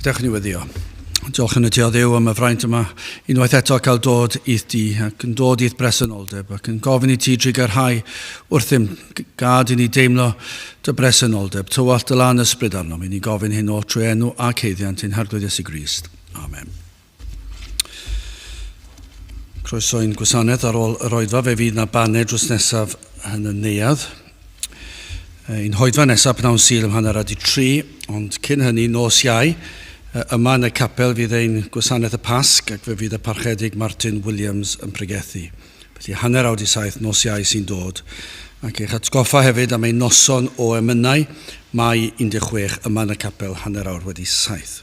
Gadewch ni weddio. Diolch yn y ti o Dduw am y fraint yma unwaith eto cael dod i'th di ac yn dod i'th bresenoldeb ac yn gofyn i ti drugarhau wrthym gad i ni deimlo dy bresenoldeb. Tywallt dy lan ysbryd arnom i ni gofyn hyn oll trwy enw ac haeddiant ein Harglwydd Iesu Grist. Amen. Croeso i'n gwasanaeth ar ôl yr oedfa. Fe fydd na baned drws nesaf yn y neuadd. Ein hoedfa nesaf pnawn Sul ym hanner adi tri, ond cyn hynny nos Iau, yma yn y capel fydd ein gwasanaeth y Pasg ac fe fydd y Parchedig Martin Williams yn pregethu. Felly 7:30 nos Iau sy'n dod. Ac eich atgoffa hefyd am ein noson o emynau, Mai 16 yma yn y capel 7:30.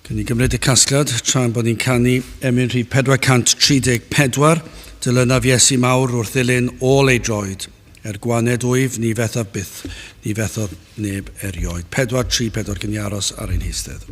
Cyn ni gymryd y casgliad, tra'n bod ni'n canu emyn rhif 434, dilynaf Iesu mawr wrth ddilyn ôl ei droed. Er gwaned wyf, ni fethaf byth, ni fethodd neb erioed. 434 cyn i aros ar ein heistedd.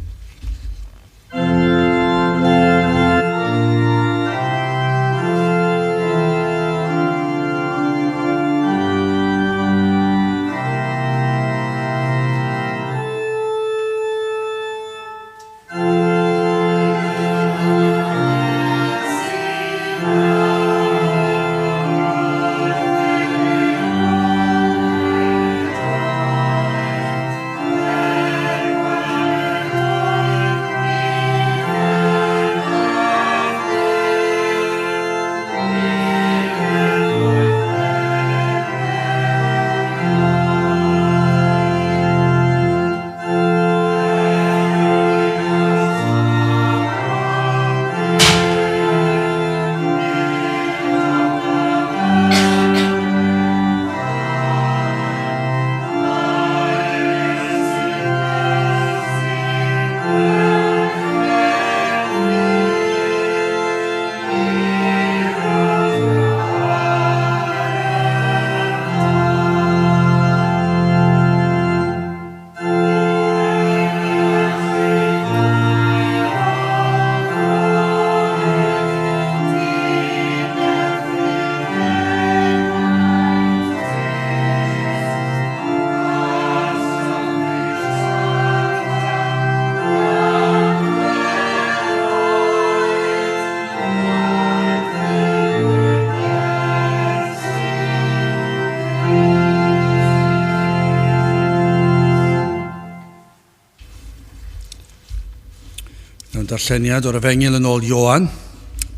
Mewn darlleniad o'r Efengyl yn ôl Ioan,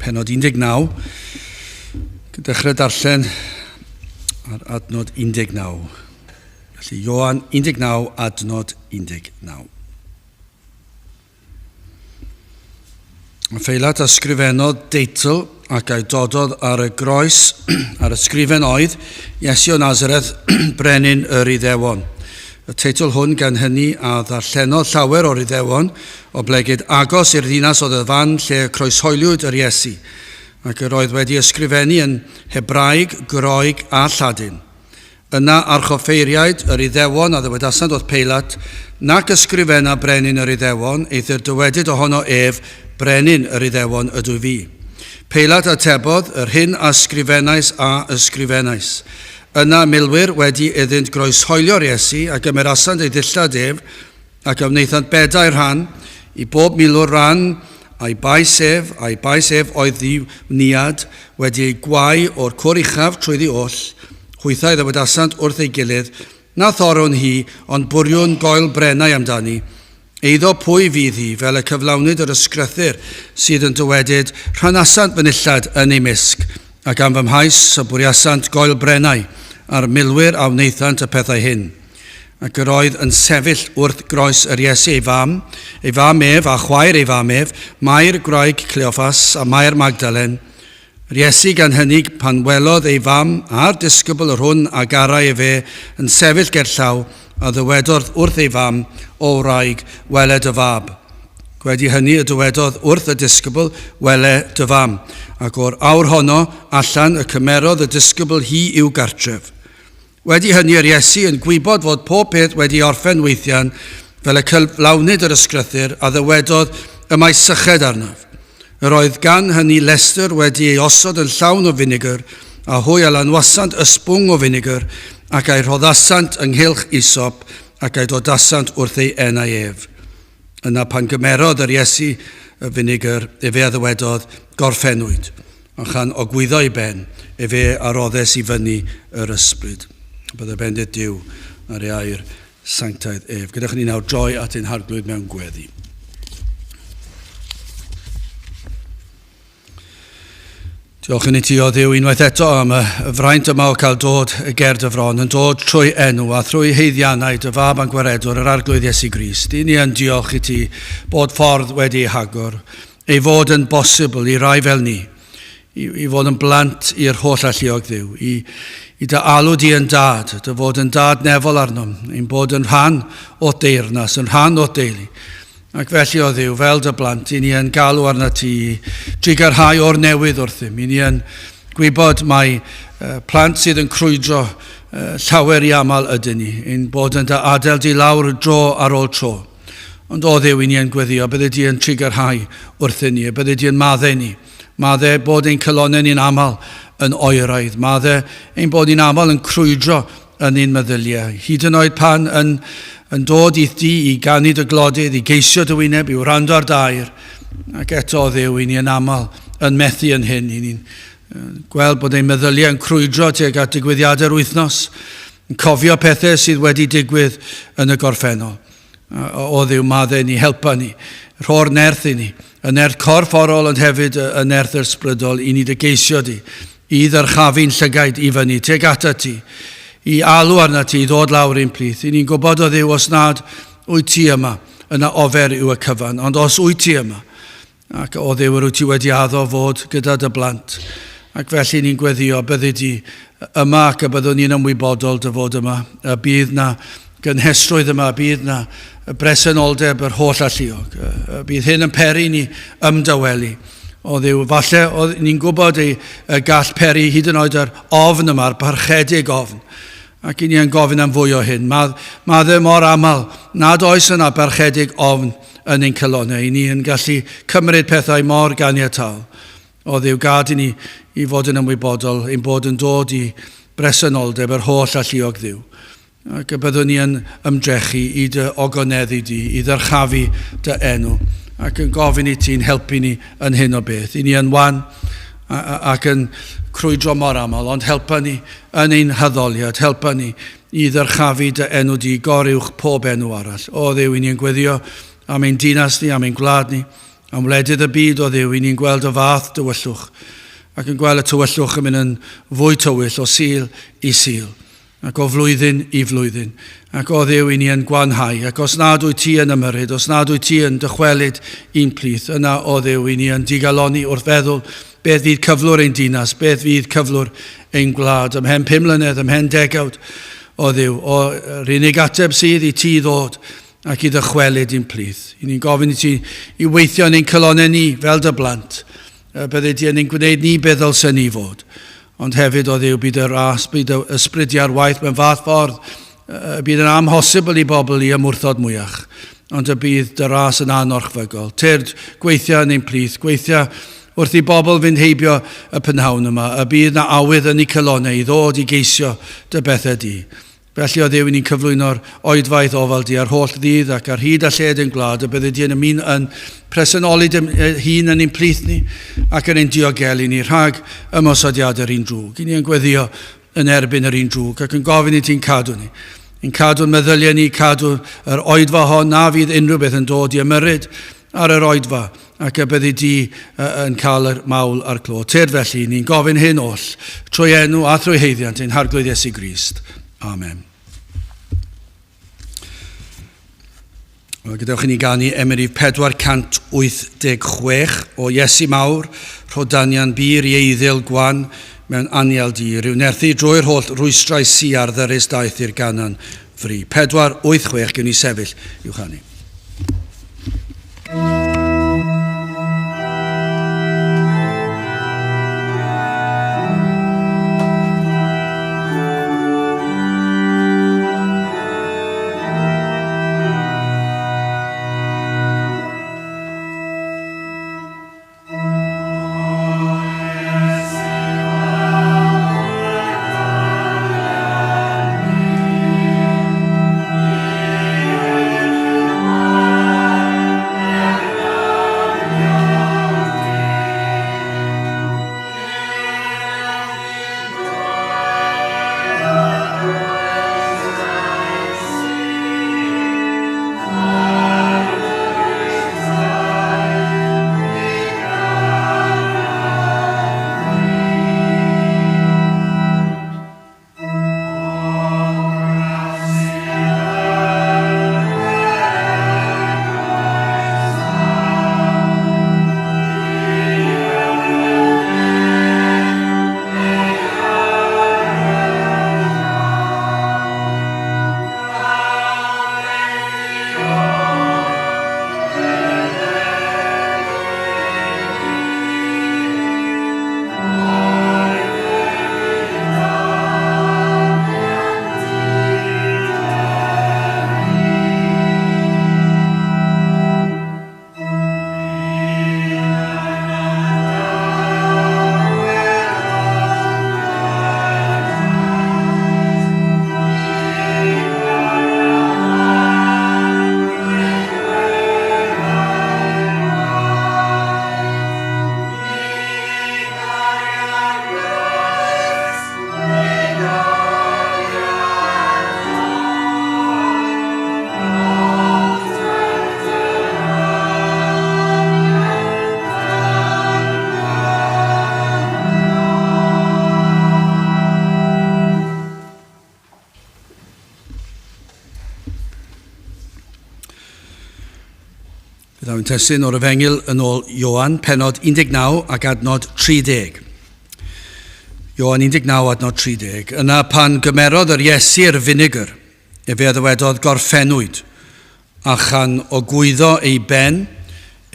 penod 19, dechrau darllen ar adnod 19. Felly Ioan 19, adnod 19. A Pheilat a sgrifennodd deitl ac a'i dododd ar y groes a'r ysgrifen oedd Iesu o Nazareth, brenin yr Iddewon. Y teitl hwn gan hynny a ddarllenodd llawer o'r Iddewon, oblegid agos i'r ddinas oedd y fan lle y croeshoeliwyd yr Iesu, ac yr oedd wedi ysgrifennu yn Hebraeg, Groeg a Lladin. Yna archoffeiriaid yr Iddewon a ddywedasant wrth Peilat, Nac ysgrifenna brenin yr Iddewon, eithr dywedyd ohono ef, Brenin yr Iddewon ydw fi. Peilat atebodd, Yr hyn a ysgrifennais a ysgrifennais. Yna milwyr, wedi iddynt groeshoelio'r Iesu, a gymerasant ei ddillad ef, ac a wnaethant bedair rhan, i bob milwr ran, a'i bais ef, a'i bais ef oedd ddi-wniad, wedi ei gwau o'r cwr uchaf trwyddi oll, hwythau ddywedasant wrth ei gilydd, Na thorrwn hi, ond bwriwn goel brennau amdani. Eiddo pwy fydd hi, fel y cyflawnid yr ysgrythur sydd yn dywedyd, Rhanasant fy nillad yn eu mysg, ac am fy mhais y bwriasant goel brennau, a'r milwyr a wnaethant y pethau hyn. Ac yr oedd yn sefyll wrth groes yr Iesu ei fam, ei fam ef, a chwaer ei fam ef, Mair gwraig Cleoffas, a Mair Magdalen. Yr Iesu gan hynny, pan welodd ei fam a'r disgybl yr hwn a garai efe yn sefyll gerllaw, a ddywedodd wrth ei fam, O wraig, wele dy fab. Gwedi hynny y dywedodd wrth y disgybl, Wele dy fam. Ac o'r awr honno allan y cymerodd y disgybl hi i'w gartref. Wedi hynny yr Iesu yn gwybod fod pob peth wedi orffen weithian, fel y cyflawnid yr ysgrythur, a ddywedodd, Y mae syched arnaf. Yr oedd gan hynny lestr wedi ei osod yn llawn o finegr, a hwy a lanwasant ysbwng o finegr, ac a'i rhoddasant ynghylch isop, ac a'i dodasant wrth ei enau ef. Yna pan gymerodd yr Iesu y finegr, efe a ddywedodd, gorffennwyd. A chan ogwyddo ei ben, efe a roddes i fyny yr ysbryd. Bydde bendith Duw ar ei air sanctaidd ef. Gadewch i ni nawr droi at ein harglwydd mewn gweddi. Diolch yn i ti o Dduw unwaith eto am y fraint yma o cael dod ger dy fron, yn dod trwy enw a thrwy haeddiannau dy fab a'n gwaredwr, yr Arglwydd Iesu Grist. I ni yn diolch i ti bod ffordd wedi ei hagor, ei fod yn bosibl i rai fel ni, i, i fod yn blant i'r holl alluog Dduw, i, i dy alw di yn dad, dy fod yn dad nefol arnom, ein bod yn rhan o deyrnas, yn rhan o deulu. Ac felly, o Dduw, fel dy blant, i ni yn galw arna ti i drugarhau o'r newydd wrthym. I ni yn gwybod mai plant sydd yn crwydro llawer i aml ydyn ni, ein bod yn dy adael di lawr dro ar ôl tro. Ond o Dduw, i ni yn gweddio, bydde di yn trugarhau wrthyn ni, y bydde di yn maddau ni. Maddau bod ein calonnau ni'n aml yn oeraidd. Maddau ein bod ni'n aml yn crwydro yn ein meddyliau, hyd yn oed pan yn, yn dod i'th di i ganu dy glodydd, i geisio dy wyneb, i wrando ar dair, ac eto o Dduw, i ni yn aml yn methu yn hyn, i ni'n gweld bod ein meddyliau yn crwydro tuag at digwyddiadau'r wythnos, yn cofio pethau sydd wedi digwydd yn y gorffennol. O Dduw, maddau ni, helpa ni, rho'r nerth i ni, y nerth corfforol ond hefyd y nerth ysbrydol i ni dy geisio di, i ddyrchafu'n llygaid i fyny tuag atat ti, i alw arnat ti i ddod lawr i'n plith. I ni'n gwybod o Dduw os nad wyt ti yma, yna ofer yw y cyfan, ond os wyt ti yma, ac o Dduw yr wyt ti wedi addo fod gyda dy blant, ac felly ni'n gweddio byddi di yma ac y byddwn ni'n ymwybodol dy fod yma, y bydd na gynhesrwydd yma, y bydd na bresenoldeb yr holl alluog. Y bydd hyn yn peri ni ymdawelu. O Dduw, falle oedd ni'n gwybod ei, y gall peri hyd yn oed yr ofn yma'r parchedig ofn. Ac i ni yn gofyn am fwy o hyn. Mae, mae dde mor aml nad oes yna barchedig ofn yn ein calonnau. I ni yn gallu cymryd pethau mor ganiataol. O Dduw, gad i ni i fod yn ymwybodol ein bod yn dod i bresenoldeb yr holl alluog Dduw. Ac y byddwn ni yn ymdrechu i dy ogoneddu di, i ddyrchafu dy enw, ac yn gofyn i ti'n helpu ni yn hyn o beth. I ni yn wan ac yn crwydro mor aml, ond helpa ni yn ein haddoliad, helpa ni i ddyrchafu dy enw di goruwch pob enw arall. O Dduw, i ni yn gweddio am ein dinas ni, am ein gwlad ni, am wledydd y byd, o Dduw, i ni'n gweld y fath dywyllwch, ac yn gweld y tywyllwch yn mynd yn fwy tywyll o Sul i Sul. Ac o flwyddyn i flwyddyn. Ac o Dduw, i ni yn gwanhau, ac os nad wyt ti yn ymyrryd, os nad wyt ti yn dychwelyd i'n plith, yna, o Dduw, i ni yn digalonni wrth feddwl beth fydd cyflwr ein dinas, beth fydd cyflwr ein gwlad, ymhen pum mlynedd, ymhen degawd, o Dduw, o, yr unig ateb sydd i ti ddod ac i ddychwelyd i'n plith. I ni'n gofyn i ti i weithio yn ein calonnau ni fel dy blant, bydde di yn ein gwneud ni beth ddylsen ni fod. Ond hefyd, o Dduw, bydd y ras, bydd y ysbryd di ar waith mewn fath ffordd, y bydd yn amhosibl i bobl i ymwrthod mwyach, ond y bydd dy ras yn anorchfygol. Tyrd, gweithia yn ein plith, gweithia wrth i bobl fynd heibio y prynhawn yma, y bydd na awydd yn eu calonnau i ddod i geisio dy bethau di. Felly, o Dduw, i ni'n cyflwyno'r oedfaeth ofal di ar holl ddydd ac ar hyd a lled ein gwlad, y byddi di yn ymuno yn presenoli dy hun yn ein plith ni ac yn ein diogelu ni rhag ymosodiadau'r un drwg. I ni yn gweddio yn erbyn yr un drwg ac yn gofyn i ti'n cadw ni. Yn cadw'n meddyliau ni, cadw yr oedfa hon, na fydd unrhyw beth yn dod i ymyrryd ar yr oedfa ac y byddi di yn cael yr mawl a'r clo. Tyrd felly, ni'n gofyn hyn oll, trwy enw a thrwy haeddiant ein Harglwydd Iesu Grist. Amen. Wel, gadewch i ni ganu emyn rhif 486 o Iesu Mawr, rhodanian bur i eiddil gwan mewn anial di, rhyw nerthu drwy'r holl rwystrau sy ar ddyrys daeth i'r ganan fri. 486, gewn ni sefyll i'w chanu. Mewn testun o'r Efengyl yn ôl Ioan, penod 19 ac adnod 30. Ioan 19 adnod 30. Yna pan gymerodd yr Iesu'r finegr, efe a ddywedodd gorffennwyd, a chan ogwyddo ei ben,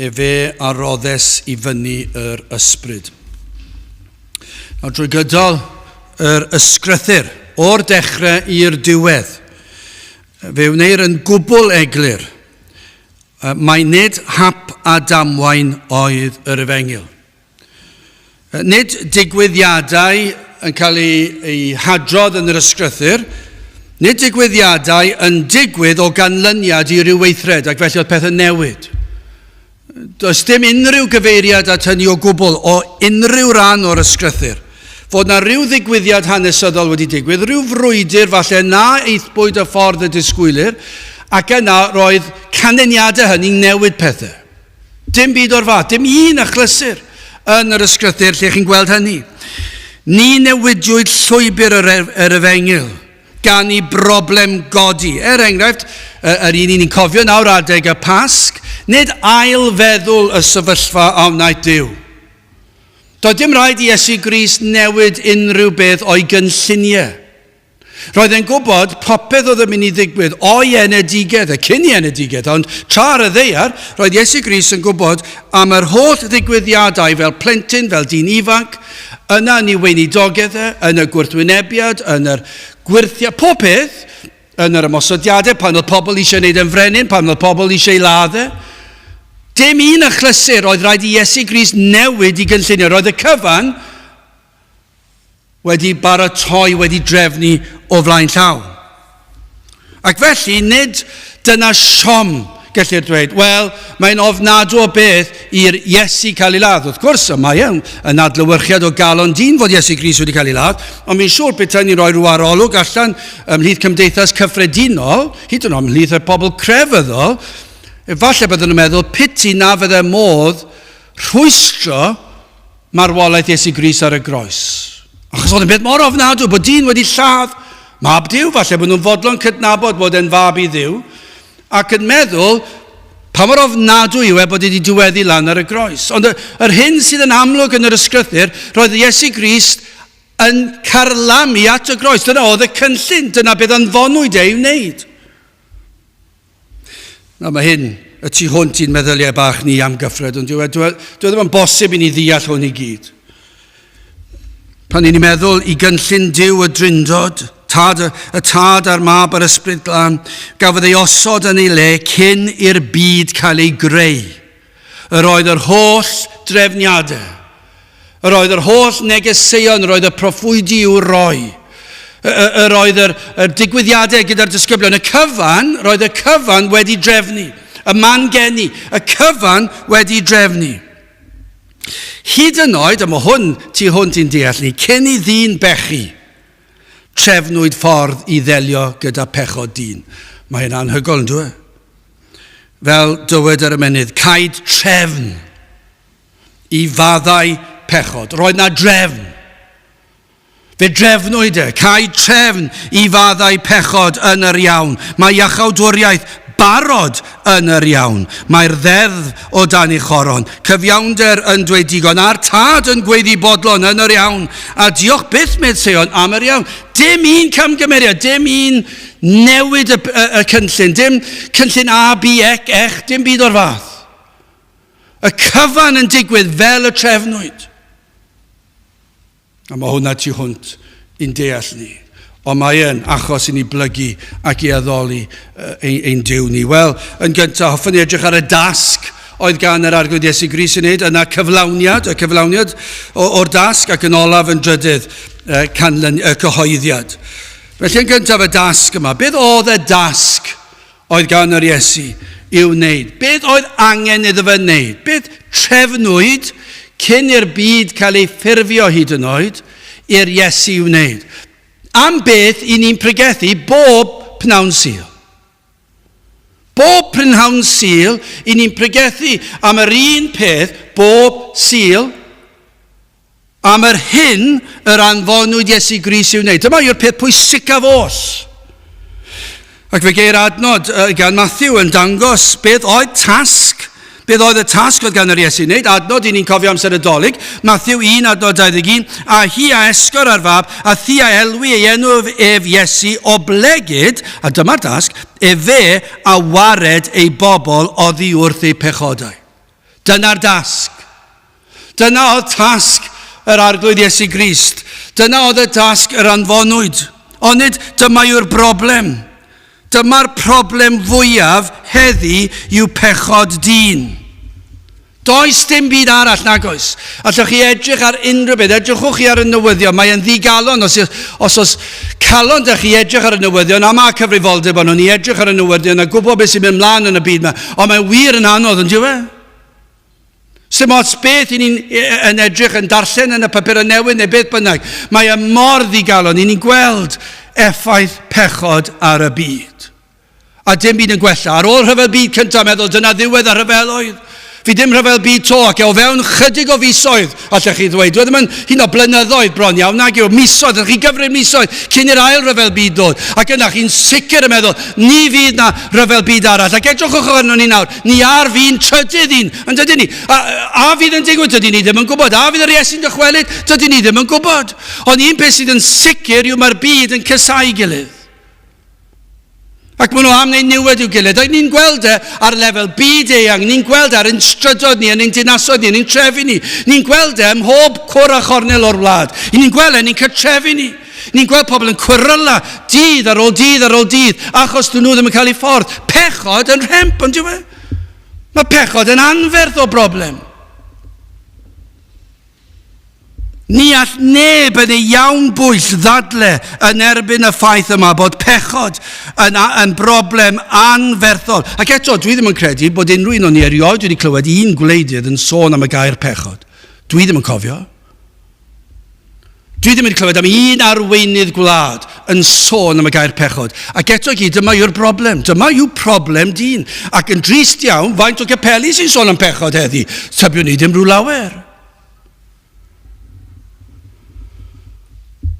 efe a roddes i fyny yr ysbryd. Nawr drwy gydol yr ysgrythyr, o'r dechrau i'r diwedd, fe wneir yn gwbl eglur mai nid hap a damwain oedd yr efengyl. Nid digwyddiadau yn cael eu, eu hadrodd yn yr ysgrythyr, nid digwyddiadau yn digwydd o ganlyniad i ryw weithred, ac felly oedd pethau'n newid. Does dim unrhyw gyfeiriad at hynny o gwbl o unrhyw ran o'r ysgrythyr. Fod na ryw ddigwyddiad hanesyddol wedi digwydd, rhyw frwydr falle na aethpwyd y ffordd y disgwylir, ac yna roedd canlyniadau hynny'n newid pethau. Dim byd o'r fath, dim un achlysur yn yr ysgrythyr lle chi'n gweld hynny. Ni newidiwyd llwybr yr, yr efengyl gan i broblem godi. Er enghraifft, yr un ni'n cofio nawr adeg y Pasg, nid ail feddwl y sefyllfa a wnaeth Duw. Doedd dim rhaid i Iesu Grist newid unrhyw beth o'i gynlluniau. Roedd e'n gwybod popeth oedd yn mynd i ddigwydd o'i enedigedd, y cyn i enedigedd, ond tra ar y ddaear, roedd Iesu Grist yn gwybod am yr holl ddigwyddiadau fel plentyn, fel dyn ifanc, Yna yn ei weinidogedd e, yn y gwrthwynebiad, yn yr gwyrthiau, pob peth, yn yr ymosodiadau, pan oedd pobl eisiau gwneud yn frenin, pan oedd pobl eisiau ei ladd e. Dim un achlysur oedd rhaid i Iesu Grist newid i gynllunio. Roedd y cyfan wedi baratoi, wedi drefnu o flaen llaw. Ac felly, nid dyna siom, gellir dweud. Wel, mae'n ofnadw o beth i'r Iesu cael ei ladd. Wrth gwrs, y mae e'n yn adlewyrchiad o galon dyn fod Iesu Grist wedi cael ei ladd, ond mi'n siŵr petai ni'n rhoi rhyw arolwg allan ymhlith cymdeithas cyffredinol, hyd yn oed ymhlith y pobl crefyddol, efallai byddwn nhw'n meddwl piti na fydde modd rhwystro marwolaeth Iesu Grist ar y groes. Achos oedd yn beth mor ofnadwy bod dyn wedi lladd mab Duw, falle bod nhw'n fodlon cydnabod bod e'n fab i Dduw, ac yn meddwl pa mor ofnadwy yw e bod wedi diweddu lan ar y groes. Ond yr hyn sydd yn amlwg yn yr ysgrythyr, roedd Iesu Grist yn carlamu at y groes. Dyna oedd y cynllun, dyna beth anfonwyd e i wneud. Nawr mae hyn y tu hwnt i'n meddyliau bach ni am gyffred, ond dyw e, dyw e, dyw e ddim yn bosib i ni ddeall hwn i gyd. Pan ni'n meddwl i gynllun Duw y Drindod, tad, y Tad a'r Mab a'r Ysbryd Glân, gafodd ei osod yn ei le cyn i'r byd cael ei greu. Yr oedd yr holl drefniadau, yr oedd yr holl negeseuon, yr oedd y proffwydi i'w roi, yr oedd yr, yr digwyddiadau gyda'r disgyblion, y cyfan, roedd y cyfan wedi drefnu, y man geni, y cyfan wedi drefnu. Hyd yn oed, a mae hwn tu hwnt i'n deall ni, cyn i ddyn bechu, trefnwyd ffordd i ddelio gyda pechod dyn. Mae hyn anhygoel, yn dweud? Fel dywed yr ymenydd, caed trefn i faddau pechod. Roedd na drefn. Fe drefnwyd e, caed trefn i faddau pechod yn yr iawn. Mae iachawdwriaeth barod yn yr iawn. Mae'r ddeddf o dan ei choron. Cyfiawnder yn dweud digon, a'r tad yn gweiddi bodlon yn yr iawn. A diolch byth, medd Seion, am yr iawn. Dim un camgymeriad, dim un newid y, y, y cynllun, dim cynllun A, B, E, Ech, dim byd o'r fath. Y cyfan yn digwydd fel y trefnwyd. A mae hwnna tu hwnt i'n deall ni. Ond mae e'n achos i ni blygu ac i addoli ein, ein Duw ni. Wel, yn gyntaf, hoffwn i edrych ar y dasg oedd gan yr Arglwydd Iesu Grist i wneud, yna cyflawniad, y cyflawniad o'r dasg, ac yn olaf yn drydydd, canlyn, y cyhoeddiad. Felly yn gyntaf y dasg yma, beth oedd y dasg oedd gan yr Iesu i'w wneud? Beth oedd angen iddo fe wneud? Beth trefnwyd cyn i'r byd cael ei ffurfio hyd yn oed i'r Iesu i'w wneud? Am beth i ni'n pregethu bob pnawn Sul? Bob prynhawn Sul, i ni'n pregethu am yr un peth bob Sul, am yr hyn yr anfonwyd Iesu Grist i'w wneud. Dyma yw'r peth pwysicaf oll. Ac fe geir adnod gan Matthew yn dangos beth oedd tasg, Beth oedd y tasg oedd gan yr Iesu wneud? Adnod, i ni'n cofio amser y Dolig, Matthew 1, adnod 21, a hi a esgor ar fab, a thi a elwi ei enw ef Iesu, oblegid, a dyma'r dasg, efe a wared ei bobl oddi wrth eu pechodau. Dyna'r dasg. Dyna oedd tasg yr Arglwydd Iesu Grist. Dyna oedd y dasg yr anfonwyd. Onid dyma yw'r broblem? Dyma'r problem fwyaf heddi yw pechod dyn. Does dim byd arall, nag oes. Allwch chi edrych ar unrhyw beth, edrychwch chi ar y newyddion, mae e'n ddigalon. Os, os oes calon da chi edrych ar y newyddion, a mae cyfrifoldeb arno ni edrych ar y newyddion a gwybod beth sy'n mynd mlaen yn y byd yma, ond mae'n wir yn anodd, yn dyw e? Sdim ots beth i ni'n yn edrych yn darllen yn y papurau newydd neu beth bynnag. Mae e mor ddigalon. I ni'n gweld effaith pechod ar y byd. A dim byd yn gwella. Ar ôl rhyfel byd cyntaf, meddwl dyna ddiwedd ar rhyfeloedd. Fi dim rhyfel byd to, ac e o fewn chydig o fisoedd, allech chi ddweud. Dwi e ddim yn hyn o blynyddoedd bron iawn, nag yw, misoedd, allech chi gyfrif misoedd cyn i'r ail rhyfel byd ddod. Ac yna chi'n sicr yn meddwl, ni fydd na rhyfel byd arall. Ac edrychwch arno ni nawr, ni ar fin trydydd un, yn dydyn ni? A, a fydd yn digwydd, dydyn ni ddim yn gwybod. A fydd yr Iesu'n dychwelyd, dydyn ni ddim yn gwybod. Ond un peth sydd yn sicr yw mae'r byd yn cysau gilydd. Ac maen nhw am wneud niwed i'w gilydd. Ac ni'n gweld e ar lefel byd eang, ni'n gweld e ar ein strydoedd ni, yn ein dinasoedd ni, yn ein trefi ni. Ni'n gweld e ym mhob cwr a chornel o'r wlad. Ni'n gweld e yn ein cartrefi ni. Ni'n gweld pobl yn cweryla dydd ar ôl dydd ar ôl dydd achos dyn nhw ddim yn cael eu ffordd. Pechod yn rhemp, ond yw e? Mae pechod yn anferth o broblem. Ni all neb yn ei iawn bwyll ddadle yn erbyn y ffaith yma bod pechod yn, yn broblem anferthol. Ac eto, dwi ddim yn credu bod unrhyw un o'n ni erioed wedi clywed un gwleidydd yn sôn am y gair pechod. Dwi ddim yn cofio. Dwi ddim wedi clywed am un arweinydd gwlad yn sôn am y gair pechod. Ac eto i gyd, dyma yw'r broblem. Dyma yw problem dyn. Ac yn drist iawn, faint o gapeli sy'n sôn am pechod heddi? Tybiwn ni ddim rhyw lawer.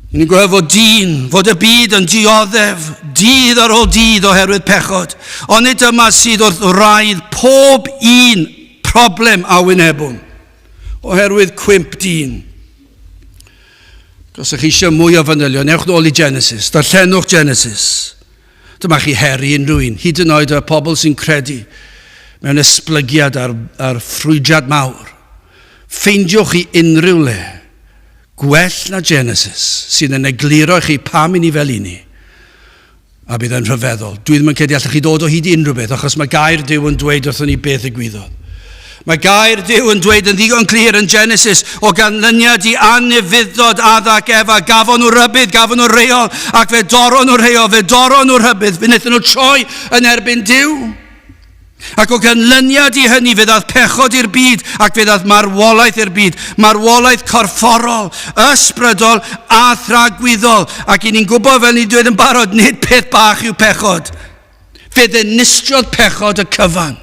Ni'n gweld fod dyn, fod y byd yn dioddef dydd ar ôl dydd oherwydd pechod. Ond nid dyma sydd wrth wraidd pob un problem a wynebwn, oherwydd cwymp dyn. Os ydych chi eisiau mwy o fanylion, ewch nôl i Genesis, darllenwch Genesis. Dyma chi her i unrhyw un, hyd yn oed y pobl sy'n credu mewn esblygiad a'r, a'r ffrwydrad mawr. Ffeindiwch chi unrhyw le gwell na Genesis sydd yn egluro i chi pam i ni fel i ni. A bydd yn rhyfeddol. Dwi ddim yn credu allwch chi ddod o hyd i unrhyw beth, achos mae gair Duw yn dweud wrthon ni beth ddigwyddodd. Mae gair Duw yn dweud yn ddigon clir yn Genesis, o ganlyniad i anufudd-dod Adda ac Efa, gafon nhw rybudd, gafon nhw reol, ac fe doron nhw rheol, fe doron nhw rhybudd, fe wnaethon nhw troi yn erbyn Duw. Ac o ganlyniad i hynny fe ddaeth pechod i'r byd ac fe ddaeth marwolaeth i'r byd, marwolaeth corfforol, ysbrydol a thragwyddol. Ac i ni'n gwybod, fel ni'n dweud yn barod, nid peth bach yw pechod. Fe ddinistriodd pechod y cyfan.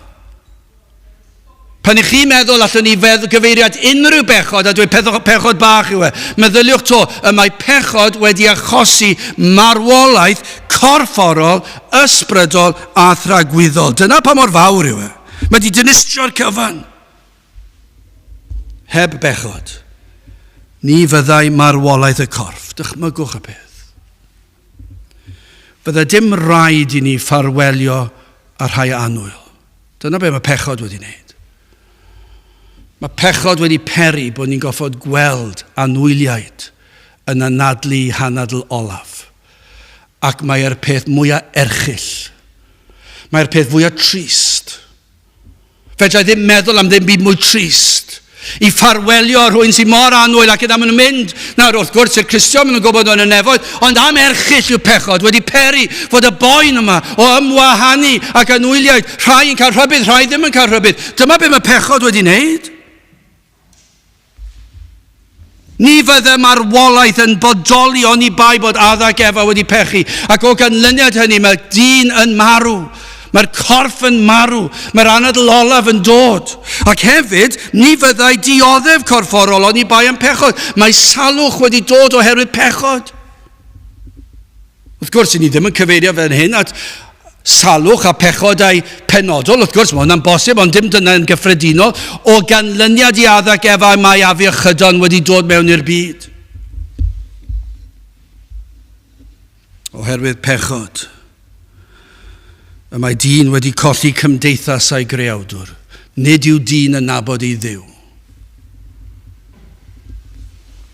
Pan i chi'n meddwl allwn ni feddwl gyfeiriad unrhyw bechod a dweud pechod bach yw e, meddyliwch to, y mae pechod wedi achosi marwolaeth corfforol, ysbrydol a thragwyddol. Dyna pa mor fawr yw e. Mae wedi dinistrio'r cyfan. Heb bechod, ni fyddai marwolaeth y corff. Dychmygwch y peth. Fydde dim rhaid i ni ffarwelio â rhai annwyl. Dyna be mae pechod wedi wneud. Mae pechod wedi peri bod ni'n goffod gweld anwyliaid yn anadlu i hanadl olaf. Ac mae'r peth mwyaf erchyll. Mae'r peth fwyaf trist. Fedra i ddim meddwl am ddim byd mwy trist. I ffarwelio â rhywun sy'n mor annwyl ac yna maen nhw'n mynd. Nawr, wrth gwrs, i'r Cristion, maen nhw'n gwybod yn y nefoedd, ond am erchyll yw pechod wedi peri fod y boen yma o ymwahanu ac anwyliaid, rhai yn cael rhybudd, rhai ddim yn cael rhybudd. Dyma be mae pechod wedi wneud. Ni fydde marwolaeth yn bodoli oni bai bod Adda ac Efa wedi pechu, ac o ganlyniad hynny mae dyn yn marw. Mae'r corff yn marw, mae'r anadl olaf yn dod. Ac hefyd, ni fyddai dioddef corfforol oni bai am pechod. Mae salwch wedi dod oherwydd pechod. Wrth gwrs, i ni ddim yn cyfeirio fan hyn at Salwch a pechodau penodol, wrth gwrs, mae hwnna'n bosib, ond dim dyna yn gyffredinol. O ganlyniad i Adda ac Efa mae afiechydon wedi dod mewn i'r byd. Oherwydd pechod, y mae dyn wedi colli cymdeithas a'i greawdwr. Nid yw dyn yn nabod ei Dduw.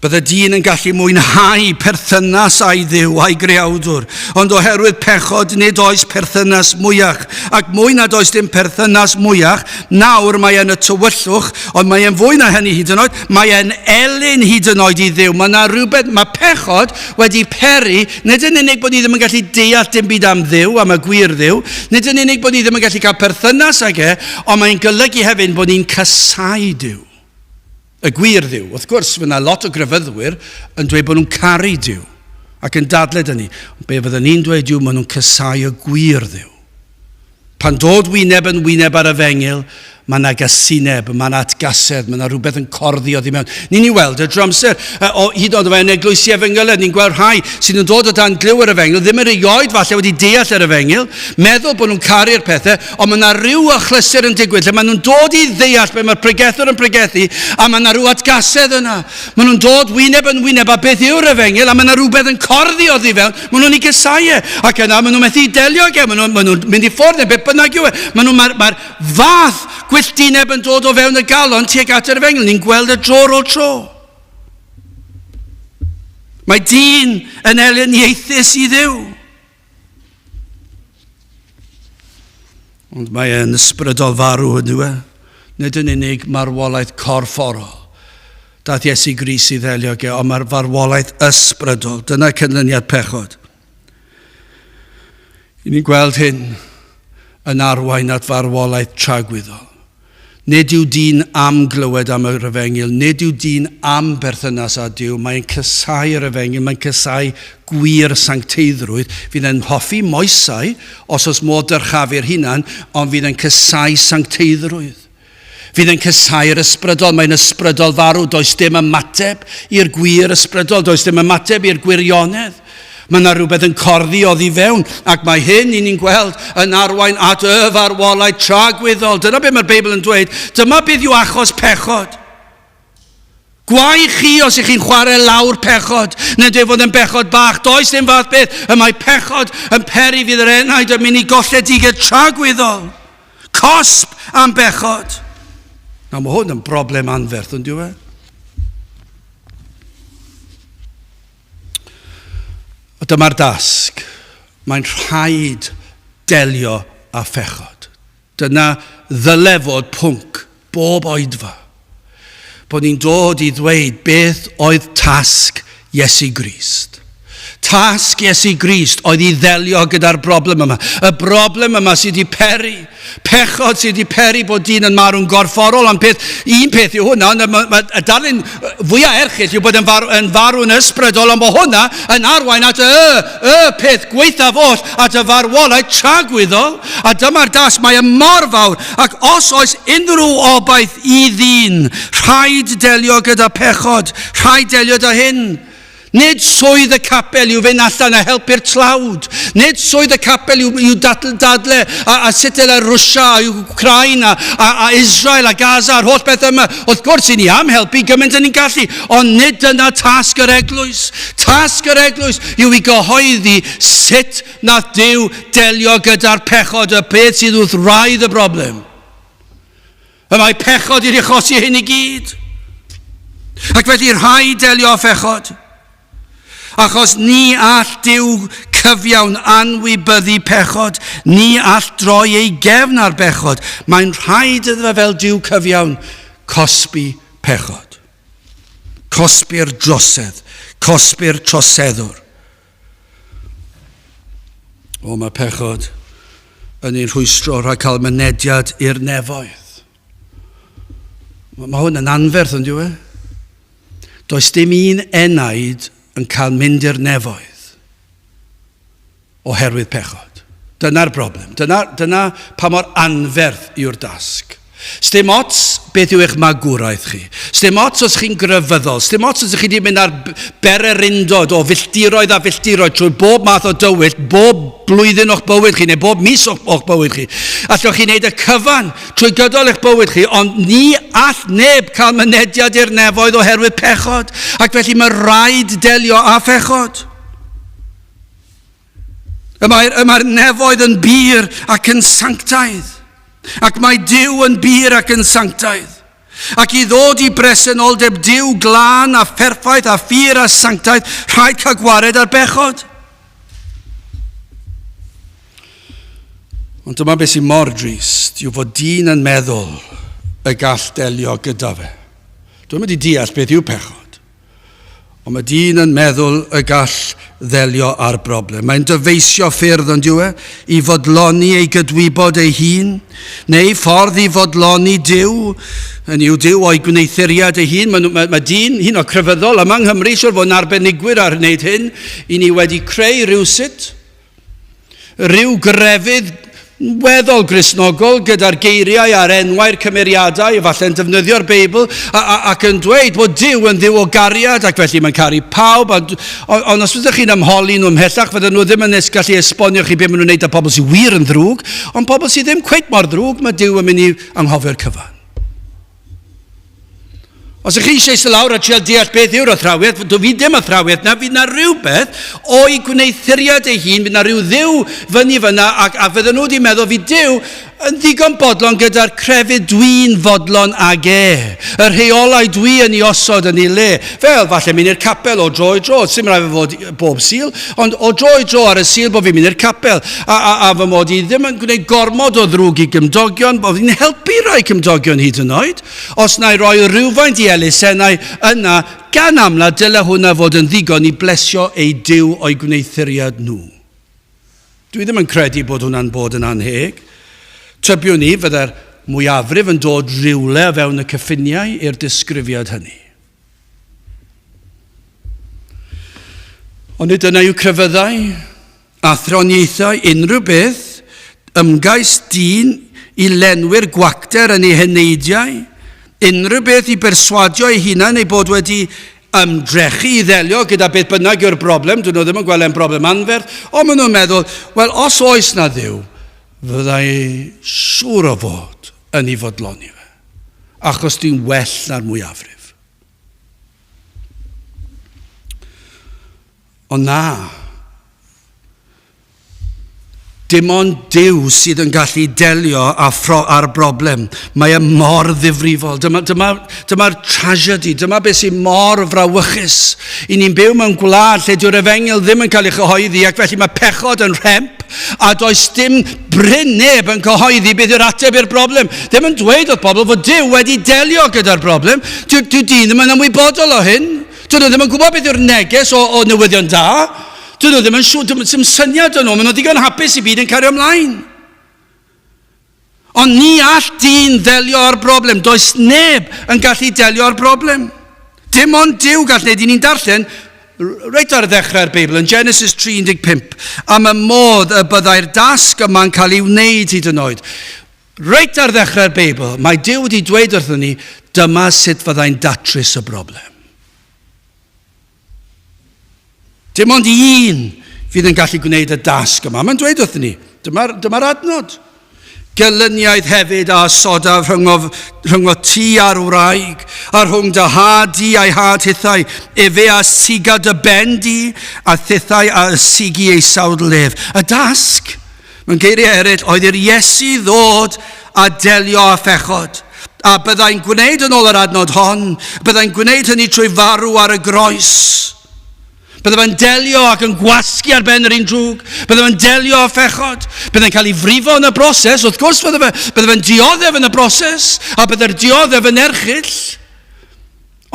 Bydde dyn yn gallu mwynhau perthynas â'i Dduw a'i Greawdwr, ond oherwydd pechod nid oes perthynas mwyach, ac mwy nad oes dim perthynas mwyach, nawr mae e'n y tywyllwch, ond mae e'n fwy na hynny hyd yn oed, mae e'n elyn hyd yn oed i Dduw. Mae yna rhywbeth, mae pechod wedi peri, nid yn unig bod ni ddim yn gallu deall dim byd am Dduw, am y gwir Dduw, nid yn unig bod ni ddim yn gallu cael perthynas ag e, ond mae'n golygu hefyd bod ni'n casáu Duw. Y gwir Dduw. Wrth gwrs, fydd 'na lot o grefyddwyr yn dweud bod nhw'n caru Duw ac yn dadlau 'da ni. Ond be fydden ni'n dweud yw maen nhw'n casáu y gwir Dduw. Pan dod wyneb yn wyneb ar efengyl, mae yna gasineb, mae yna atgasedd, mae yna rhywbeth yn corddi oddi mewn. Ni'n ei weld y drwy amser, o, hyd yn oed o fewn eglwysi efengylaidd, ni'n gweld rhai sydd yn dod o dan glyw yr efengyl, ddim erioed falle wedi deall yr efengyl, meddwl bod nhw'n caru'r pethau, Ond mae yna ryw achlysur yn digwydd lle maen nhw'n dod i ddeall beth mae'r pregethwr yn pregethu, a mae yna ryw atgasedd yna. Maen nhw'n dod wyneb yn wyneb a beth yw'r efengyl, a mae yna rhywbeth yn corddi oddi fewn, maen nhw'n ei gysau e. Ac yna maen nhw'n methu delio ag e, maen nhw'n maen nhw mynd i ffwrdd neu beth bynnag yw e. Maen nhw, mae'r mae fath gwylltineb yn dod o fewn y galon tuag at yr efengyl. Ni'n gweld y dro ar ôl tro. Mae dyn yn elyniaethus i Dduw. Ond mae e'n ysbrydol farw, yn yw e? Nid yn unig marwolaeth corfforol. Daeth Iesu Grist i ddelio ag e, ond mae'r farwolaeth ysbrydol. Dyna canlyniad pechod. I ni'n gweld hyn yn arwain at farwolaeth tragwyddol. Nid yw dyn am glywed am yr efengyl, nid yw dyn am berthynas â Duw, mae'n casáu yr efengyl, mae'n casáu gwir sancteiddrwydd. Fydd e'n hoffi moesau, os oes modd dyrchafu'r hunan, ond fydd e'n casáu sancteiddrwydd. Fydd e'n casáu'r ysbrydol, mae'n ysbrydol farw, does dim ymateb i'r gwir ysbrydol, does dim ymateb i'r gwirionedd. Mae yna rhywbeth yn corddi oddi fewn, ac mae hyn, i ni'n gweld, yn arwain at y farwolaeth tragwyddol. Dyna beth mae'r Beibl yn dweud. Dyma beth yw achos pechod. Gwae chi os ych chi'n chwarae lawr pechod, neu dweud fod yn bechod bach. Does dim fath beth. Y mae pechod yn peri fydd yr enaid yn mynd i golledigaeth tragwyddol. Cosb am bechod. Nawr mae hwn yn broblem anferth, yn dyw e? A dyma'r dasg. Mae'n rhaid delio â phechod. Dyna ddyle fod pwnc bob oedfa. Bod ni'n dod i ddweud beth oedd tasg Iesu Grist. Tasg Iesu Grist oedd i ddelio gyda'r broblem yma. Y broblem yma sydd wedi peri Pechod sydd wedi peri bod dyn yn marw'n gorfforol, ond peth, un peth yw hwnna, ond ma, ma, y darlun fwyaf erchyll yw bod yn, farw, yn farw'n ysbrydol, ond bod hwnna yn arwain at y, y peth gwaethaf oll, at y farwolaeth tragwyddol, a dyma'r dasg, mae e mor fawr, ac os oes unrhyw obaith i ddyn, rhaid delio gyda pechod, rhaid delio da hyn. Nid swydd y capel yw fynd allan a helpu'r tlawd. Nid swydd y capel yw, yw dadl, dadle a, a sut dylai Rwsia a Wcráin a, a, a Israel a Gaza a'r holl beth yma. Wrth gwrs, i ni am helpu gymaint yn ni'n gallu, ond nid dyna tasg yr eglwys. Tasg yr eglwys yw i gyhoeddi sut nath Duw delio gyda'r pechod, y peth sydd wrth wraidd y broblem. Y mae pechod wedi achosi hyn i gyd. Ac felly rhaid delio â phechod. Achos ni all Duw cyfiawn anwybyddu pechod, ni all droi ei gefn ar bechod. Mae'n rhaid iddo fe fel Duw cyfiawn cosbi pechod. Cosbi'r drosedd, cosbi'r troseddwr. O, mae pechod yn ein rhwystro rhag cael mynediad i'r nefoedd. Mae hwn yn anferth, yn dyw e? Does dim un enaid yn cael mynd i'r nefoedd oherwydd pechod. Dyna'r broblem. Dyna, dyna pa mor anferth yw'r dasg. Sdim ots beth yw eich magwraeth chi. Sdim ots os chi'n grefyddol. Sdim ots os ydych chi wedi mynd ar bererindod o filltiroedd a filltiroedd trwy bob math o dywyll, bob blwyddyn o'ch bywyd chi, neu bob mis o'ch, o'ch bywyd chi. Allwch chi wneud y cyfan trwy gydol eich bywyd chi, ond ni all neb cael mynediad i'r nefoedd oherwydd pechod, ac felly mae rhaid delio â phechod. Y mae'r, y mae'r nefoedd yn bur ac yn sanctaidd. Ac mae Duw yn bur ac yn sanctaidd. Ac i ddod i bresenoldeb Duw glân a pherffaith a phur a sanctaidd, rhaid cael gwared ar bechod. Ond dyma beth sy'n mor drist, yw fod dyn yn meddwl y gall delio gyda fe. Dwi'n mynd i deall beth yw pechod. Ond mae dyn yn meddwl y gall ddelio â'r broblem. Mae'n dyfeisio ffyrdd, ond yw e, i fodloni ei gydwybod ei hun, neu ffordd i fodloni Duw, yn yw Duw o'i gwneuthuriad ei hun. Mae, mae, mae dyn, hyn o crefyddol yma yng Nghymru, siwr fod yn arbenigwyr ar wneud hyn, i ni wedi creu rhywsut, Rhyw grefydd weddol Gristnogol gyda'r geiriau a'r enwau'r cymeriadau, efallai'n defnyddio'r Beibl, a, a, ac yn dweud bod Duw yn Dduw o gariad, ac felly mae'n caru pawb, ond, ond, ond os ydych chi'n ymholi nhw ymhellach, fydden nhw ddim yn nes gallu esbonio chi beth maen nhw'n wneud â pobl sydd wir yn ddrwg, ond pobl sydd ddim cweit mor ddrwg, mae Duw yn mynd i anghofio'r cyfan. Os ych chi eisiau eistedd lawr a trial deall beth yw'r athrawiaeth, dw fi ddim athrawiaeth na, fydd na rhywbeth o'i gwneuthuriad ei hun, fydd na rhyw ddiw fyny fyna, ac, a fydden nhw wedi meddwl fydd Duw yn ddigon bodlon gyda'r crefydd dwi'n fodlon ag e, y rheolau dwi yn ei osod yn ei le, fel falle mynd i'r capel o dro i dro, sy'n rhaid fod bob Sul, ond o dro i dro ar y Sul bod fi'n mynd i'r capel, a, a, a fy mod i ddim yn gwneud gormod o ddrwg i gymdogion, bod fi'n helpu rhai cymdogion hyd yn oed, os na i roi rhywfaint i elusennau yna, gan amla dyle hwnna fod yn ddigon i blesio eu Duw o'i gwneuthuriad nhw. Dwi ddim yn credu bod hwnna'n bod yn annheg. Tybiwn i fydde'r mwyafrif yn dod rywle o fewn y cyffiniau i'r disgrifiad hynny. Ond nid dyna yw crefyddau, athroniaethau, unrhyw beth, ymgais dyn i lenwi'r gwacter yn ei heneidiau, unrhyw beth i berswadio ei hunan ei bod wedi ymdrechu i ddelio gyda beth bynnag yw'r broblem, dyn nhw ddim yn gweld e'n broblem anferth, ond maen nhw'n meddwl, wel, os oes na Dduw, fyddai siŵr o fod yn ei fodloni fe, achos dwi'n well na'r mwyafrif. Ond na, Dim ond Duw sydd yn gallu delio â phro, â'r broblem. Mae e mor ddifrifol. Dyma, dyma, dyma'r tragedy, dyma beth sy'n mor frawychus. I ni'n byw mewn gwlad lle dyw'r efengyl ddim yn cael ei chyhoeddi ac felly mae pechod yn rhemp a does dim brin neb yn cyhoeddi beth yw'r ateb i'r broblem. Ddim yn dweud wrth bobl fod Duw wedi delio gyda'r broblem. Dyw, dyw dyn ddim yn ymwybodol o hyn. Dyn nhw ddim yn gwybod beth yw'r neges o, o newyddion da. Dyn nhw ddim yn siŵr, dim syniad dyn nhw, maen nhw'n ddigon hapus i byd yn cario ymlaen. Ond ni all dyn ddelio â'r broblem. Does neb yn gallu delio â'r broblem. Dim ond Duw gall wneud. I ni'n darllen reit ar ddechrau'r Beibl, yn Genesis 3.15, am y modd y byddai'r dasg yma'n cael ei wneud hyd yn oed. Reit ar ddechrau'r Beibl, mae Duw wedi dweud wrthon ni, dyma sut fyddai'n datrys y broblem. Dim ond un fydd yn gallu gwneud y dasg yma. Mae'n dweud wrthyn ni, dyma'r dyma adnod. Gelyniaeth hefyd a osodaf rhyngo, rhyngo ti a'r wraig, a rhwng dy had di a'i had hithau, efe a siga dy ben di, a thithau a ysigi ei sawdl ef. Y dasg, mewn geiriau eraill, oedd i'r Iesu ddod a delio â phechod. A byddai'n gwneud yn ôl yr adnod hon, byddai'n gwneud hynny trwy farw ar y groes. Bydde fe'n delio ac yn gwasgu ar ben yr un drwg. Bydde fe'n delio â phechod. Bydde'n cael ei frifo yn y broses, wrth gwrs bydde fe. Bydde fe'n dioddef yn y broses, a bydde'r dioddef yn erchyll.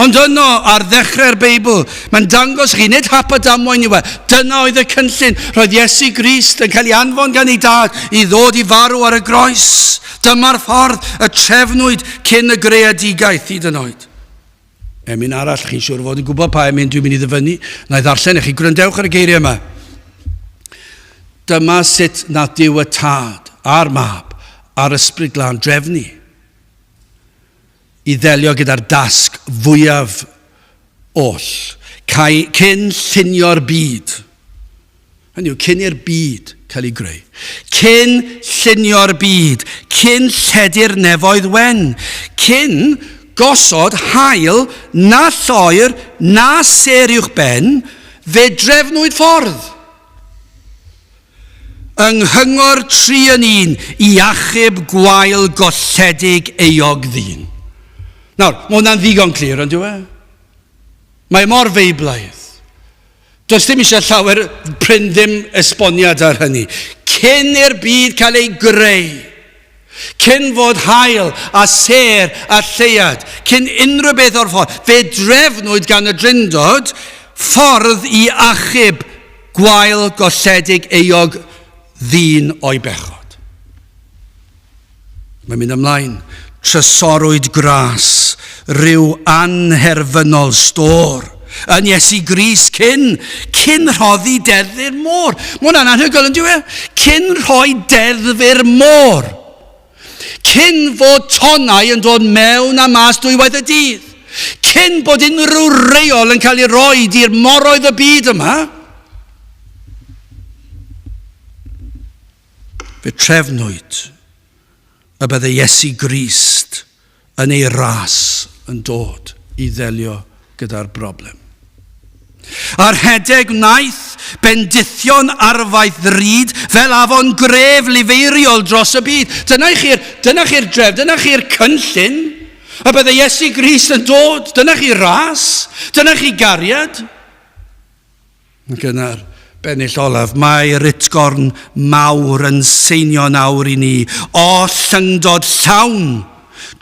Ond yno, ar ddechrau'r Beibl, mae'n dangos chi, nid hap a damwain yw e, dyna oedd y cynllun. Roedd Iesu Grist yn cael ei anfon gan ei dad i ddod i farw ar y groes. Dyma'r ffordd y trefnwyd cyn y greadigaeth hyd yn oed. Emyn arall, chi'n siŵr fod yn gwybod pa emyn dwi'n mynd i ddyfynnu. Na i ddarllen i chi, gwrandewch ar y geiriau yma. Dyma sut na Duw y Tad a'r Mab a'r Ysbryd Glân drefnu. i ddelio gyda'r dasg fwyaf oll, cyn llunio'r byd. Hynny yw, cyn i'r byd cael ei greu. Cyn llunio'r byd, cyn lledu'r nefoedd wen, cyn gosod haul na lloer na sêr uwch ben, fe drefnwyd ffordd. Yng nghyngor tri yn un i achub gwael golledig euog ddyn. Nawr, mae hwnna'n ddigon clir, ond yw e? Mae mor feiblaidd. Does dim eisiau llawer prin ddim esboniad ar hynny. Cyn i'r byd cael ei greu, cyn fod haul a sêr a lleuad, cyn unrhyw beth o'r ffordd, fe drefnwyd gan y Drindod ffordd i achub Gwael golledig euog ddyn o'i bechod. Mae'n mynd ymlaen. Trysorwyd gras, rhyw anherfynol stôr, yn Iesu Grist cyn, cyn rhoddi deddf i'r môr. Mae hwnna'n anhygoel yn dyw e? Cyn rhoi deddf i'r môr. Cyn fod tonnau yn dod mewn a mas dwywaith y dydd. Cyn bod unrhyw reol yn cael ei roi i'r moroedd y byd yma, fe trefnwyd y bydde Iesu Grist yn ei ras yn dod i ddelio gyda'r broblem. A rhedeg wnaeth bendithion arfaeth ddrud fel afon gref lifeiriol dros y byd. Dyna chi'r dyna chi'r dref, dyna chi'r cynllun. A bydde Iesu Grist yn dod, dyna chi ras, dyna chi gariad. Ac yna'r bennill olaf, mae'r utgorn mawr yn seinio nawr i ni, o llyngdod llawn,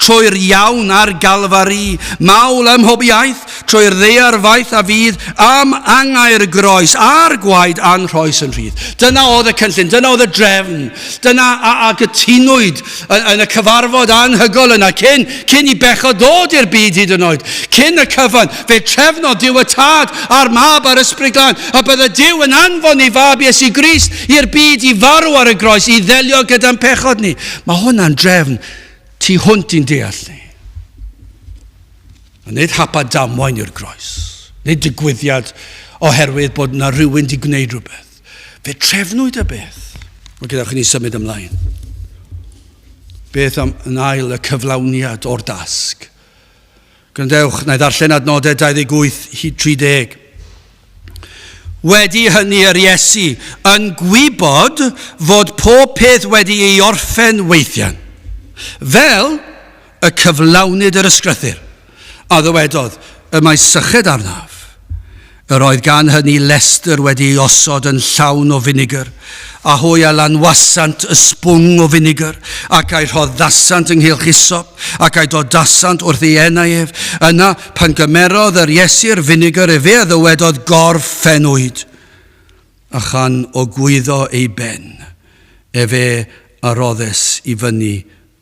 trwy'r iawn ar Galfari, mawl ym mhob iaith, trwy'r ddaear faith a fydd, am angau'r groes a'r gwaed a'n rhoes yn rhydd. Dyna oedd y cynllun, dyna oedd y drefn, dyna a, a gytunwyd yn, yn y cyfarfod anhygol yna, cyn, cyn i bechod ddod i'r byd hyd yn oed, cyn y cyfan, fe trefnodd Duw y Tad a'r Mab a'r Ysbryd Glân, a bydde Duw yn anfon ei Fab Iesu Grist i'r byd i farw ar y groes, i ddelio gyda'n pechod ni. Mae hwnna'n drefn tu hwnt i'n deall ni. A nid hap a damwain yw'r groes. Nid digwyddiad oherwydd bod yna rhywun wedi gwneud rhywbeth. Fe trefnwyd y beth. Mae gyda chi ni symud ymlaen. Beth am yn ail y cyflawniad o'r dasg? Gwrandewch, na i ddarllen adnodau 28 hyd 30. Wedi hynny yr Iesu yn gwybod fod pob peth wedi ei orffen weithiau, fel y cyflawnid yr ysgrythur, a ddywedodd, y mae syched arnaf. Yr oedd gan hynny lestr wedi ei osod yn llawn o finigr, a hwy a lanwasant y sbwng o finigr, ac a'i rhoddasant ynghylch isop, ac a'i dodasant wrth ei enau ef. Yna, pan gymerodd yr Iesu'r finigr, efe a ddywedodd, Gorffennwyd. A chan ogwyddo ei ben, efe a roddes i fyny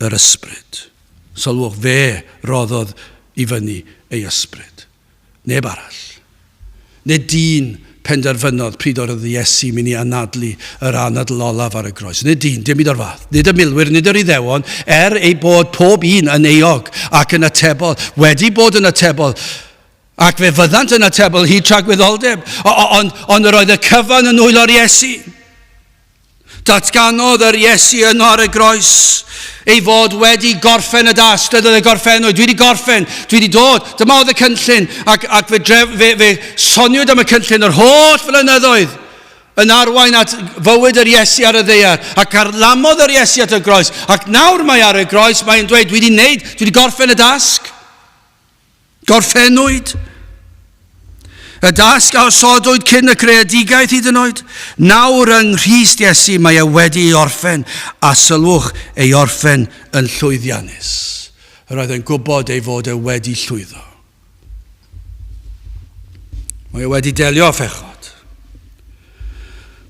yr ysbryd. Sylwch, fe roddodd i fyny ei ysbryd. Neb arall. Nid dyn penderfynodd pryd oedd Iesu mynd i anadlu yr anadl olaf ar y groes. Nid dyn, dim byd o'r fath. Nid y milwyr, nid yr Iddewon, er ei bod pob un yn euog ac yn atebol, wedi bod yn atebol, ac fe fyddant yn atebol hyd tragwyddoldeb, ond, ond yr oedd y cyfan yn nwylo'r Iesu. Datganodd yr Iesu yno ar y groes ei fod wedi gorffen y dasg. Dydodd e gorffennwyd, dwi wedi gorffen, dwi wedi dod. Dyma oedd y cynllun, ac, ac fe, dref, fe, fe soniwyd am y cynllun yr holl flynyddoedd yn arwain at fywyd yr Iesu ar y ddaear, ac carlamodd yr Iesu at y groes, ac nawr mae ar y groes, mae'n dweud, dwi wedi wneud, dwi wedi gorffen y dasg. Gorffennwyd. Y dasg a osodwyd cyn y creadigaeth hyd yn oed. Nawr yng Nghrist Iesu mae e wedi ei orffen, a sylwch ei orffen yn llwyddiannus. Yr oedd e'n gwybod ei fod e wedi llwyddo. Mae e wedi delio â phechod.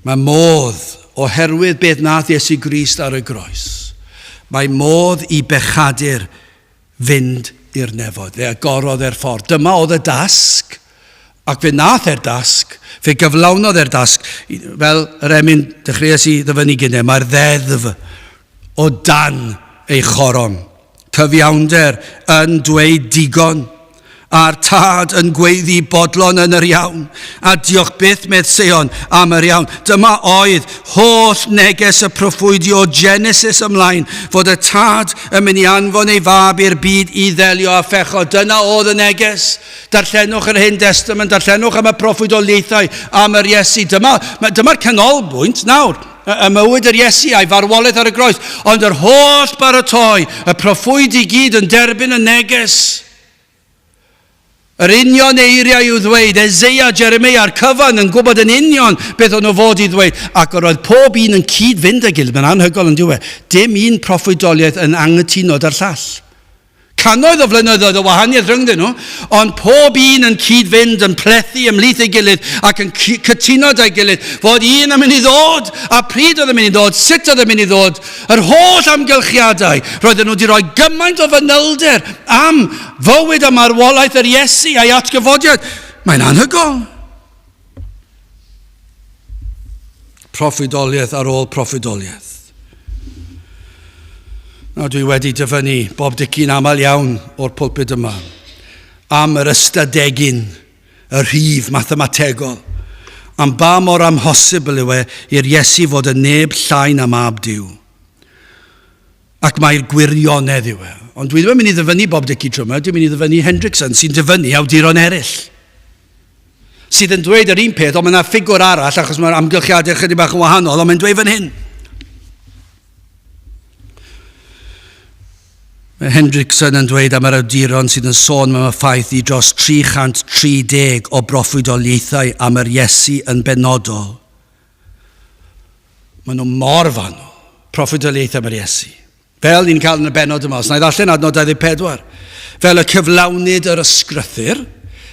Mae modd, oherwydd beth nath Iesu Grist ar y groes, mae modd i bechadur fynd i'r nefoedd. Fe agorodd e'r ffordd. Dyma oedd y dasg, ac fe nath e'r dasg, fe gyflawnodd e'r dasg. Fel yr emyn dechreuais i ddyfynnu gynnau, mae'r ddeddf o dan ei choron. Cyfiawnder yn dweud digon, a'r tad yn gweiddi bodlon yn yr iawn, a diolch byth medd Seion am yr iawn. Dyma oedd holl neges y proffwydi o Genesis ymlaen, fod y tad yn mynd i anfon ei fab i'r byd i ddelio â phechod. Dyna oedd y neges. Darllenwch yr Hen Destament, darllenwch am y proffwydoliaethau am yr Iesu. Dyma, dyma'r canolbwynt nawr y mywyd yr Iesu a'i farwolaeth ar y groes, ond yr holl baratoi, y proffwydi i gyd yn derbyn y neges. Yr union eiriau i'w ddweud, Eseia, Jeremia a'r cyfan yn gwybod yn union beth o'n nhw fod i ddweud, ac yr oedd pob un yn cyd-fynd â'i gilydd. Mae'n anhygoel yn dyw e. Dim un proffwydoliaeth yn anghytuno 'da'r llall. Cannoedd o flynyddoedd o wahaniaeth rhyngddyn nhw, ond pob un yn cyd-fynd, yn plethu ymhlith ei gilydd ac yn cytuno 'da'i gilydd fod un yn mynd i ddod, a pryd oedd yn mynd i ddod, sut oedd yn mynd i ddod, yr holl amgylchiadau. Roedden nhw wedi rhoi gymaint o fanylder am fywyd a marwolaeth yr Iesu a'i atgyfodiad. Mae'n anhygoel. Proffwydoliaeth ar ôl proffwydoliaeth. Nawr dwi wedi dyfynnu Bob Dicki'n aml iawn o'r pulpud yma am yr ystadegyn, y rhif mathemategol, am ba mor amhosibl yw e i'r Iesu fod yn neb llai na mab Duw. Ac mai'r gwirionedd yw e. Ond dwi ddim yn mynd i ddyfynnu Bob Dickey tro yma, dwi'n mynd i ddyfynnu Hendrickson sy'n dyfynnu awduron eraill. Sydd yn dweud yr un peth, ond mae yna ffigwr arall, achos mae'r amgylchiadau chydig bach yn wahanol, ond mae'n dweud fan hyn. Mae Hendrickson yn dweud am yr awduron sydd yn sôn am y ffaith i dros 330 o broffwydoliaethau am yr Iesu yn benodol. Maen nhw mor fanwl, proffwydoliaethau am yr Iesu. Fel ni'n cael yn y bennod yma, os na i ddarllen adnod 24. Fel y cyflawnid yr ysgrythur,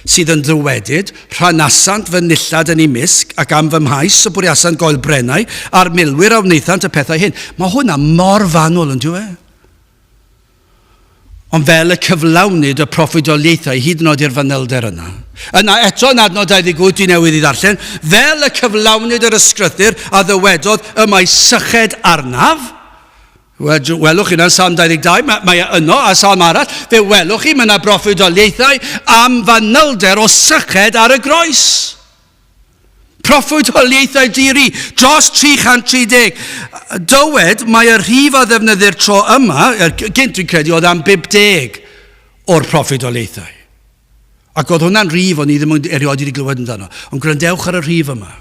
sydd yn dywedyd, rhanasant fy nillad yn eu mysg, ac am fy mhais y bwriasant goel brennau, a'r milwyr a wnaethant y pethau hyn. Mae hwnna mor fanwl, yn dyw e? Ond fel y cyflawnid y proffwydoliaethau hyd yn oed i'r fanylder yna. Yna eto yn adnod 28 dwi newydd i ddarllen, fel y cyflawnid yr ysgrythur a ddywedodd y mae syched arnaf, Wel, welwch chi yna Salm 22, mae, mae e yno a salm arall, fe welwch chi mae yna broffwydoliaethau am fanylder o syched ar y groes. Proffwydoliaethau diri, dros 330. Dywed, mae y rhif a ddefnyddir tro yma, er, gynt dwi'n credu oedd am 50 o'r proffwydoliaethau. Ac oedd hwnna'n rhif o'n i ddim erioed wedi glywed amdano. Ond gwrandewch ar y rhif yma.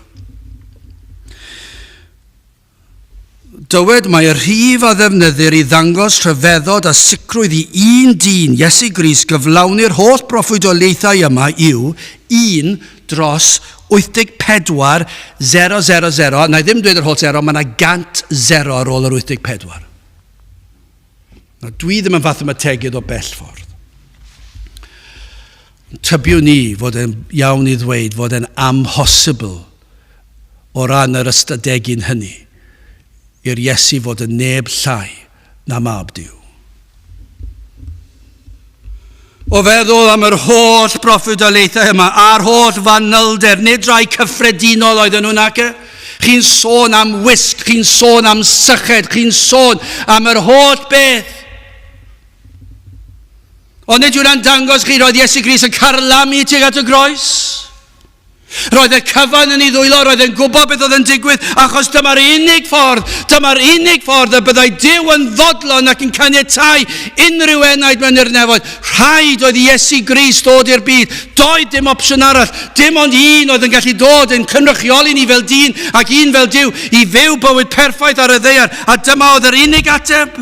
Dywed mai y rhif a ddefnyddir i ddangos rhyfeddod a sicrwydd i un dyn, Iesu Grist, gyflawni'r holl broffwydoliaethau yma yw 1 dros 84 0 0 0, a na i ddim dweud yr holl sero, mae yna 100 sero ar ôl yr 84. Na, dwi ddim yn fathemategydd o bell ffordd. Tybiwn i fod e'n iawn i ddweud fod e'n amhosibl o ran yr ystadegyn hynny, i'r Iesu fod yn neb llai na Mab Duw. O feddwl am yr holl broffwydoliaethau yma, a'r holl fanylder, nid rai cyffredinol oedden nhw nac e? Chi'n sôn am wisg, chi'n sôn am syched, chi'n sôn am yr holl beth. Ond nid yw'n dangos chi roedd Iesu Grist yn carlamu tuag at y groes. Roedd y cyfan yn ei ddwylo, roedd e'n gwybod beth oedd yn digwydd, achos dyma'r unig ffordd, dyma'r unig ffordd y byddai Duw yn fodlon ac yn caniatáu unrhyw enaid mewn i'r nefoedd. Rhaid oedd i Iesu Grist ddod i'r byd. Doedd dim opsiwn arall. Dim ond un oedd yn gallu dod yn cynrychioli ni fel dyn ac un fel Duw i fyw bywyd perffaith ar y ddaear, a dyma oedd yr unig ateb.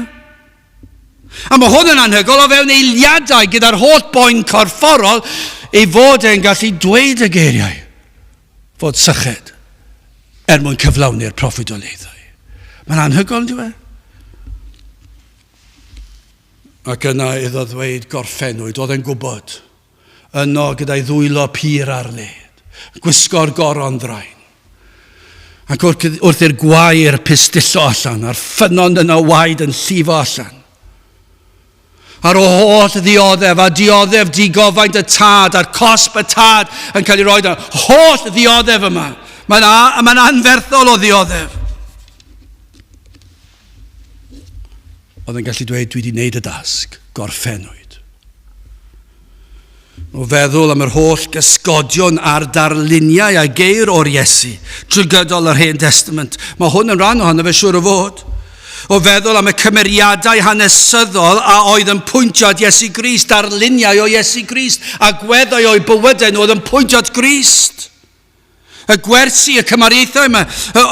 A mae hwn yn anhygoel o fewn eiliadau gyda'r holl boen corfforol ei fod e'n gallu dweud y geiriau fod syched er mwyn cyflawni'r proffwydoliaethau. Mae'n anhygoel, yn e? Ac yna iddo ddweud gorffennwyd, oedd e'n gwybod. Yno gyda'i ddwylo pur ar led, gwisgo'r goron ddrain. Ac wrth i'r gwair pistillo allan, a'r ffynnon yno waed yn llifo allan. A'r holl ddioddef, a dioddef digofaint y tad, a'r cosb y tad yn cael ei roi yno. Holl ddioddef yma. Mae'n mae anferthol o ddioddef. Oedd yn gallu dweud, dwi wedi gwneud y dasg. Gorffennwyd. O feddwl am yr holl gysgodion a'r darluniau a geir o'r Iesu trwy gydol yr Hen Testament, mae hwn yn rhan ohono fe siŵr o fod. O feddwl am y cymeriadau hanesyddol a oedd yn pwyntio at Iesu Grist, darluniau o Iesu Grist, agweddau o'u bywydau nhw oedd yn pwyntio at Grist. Y gwersi, y cymariaethau yma,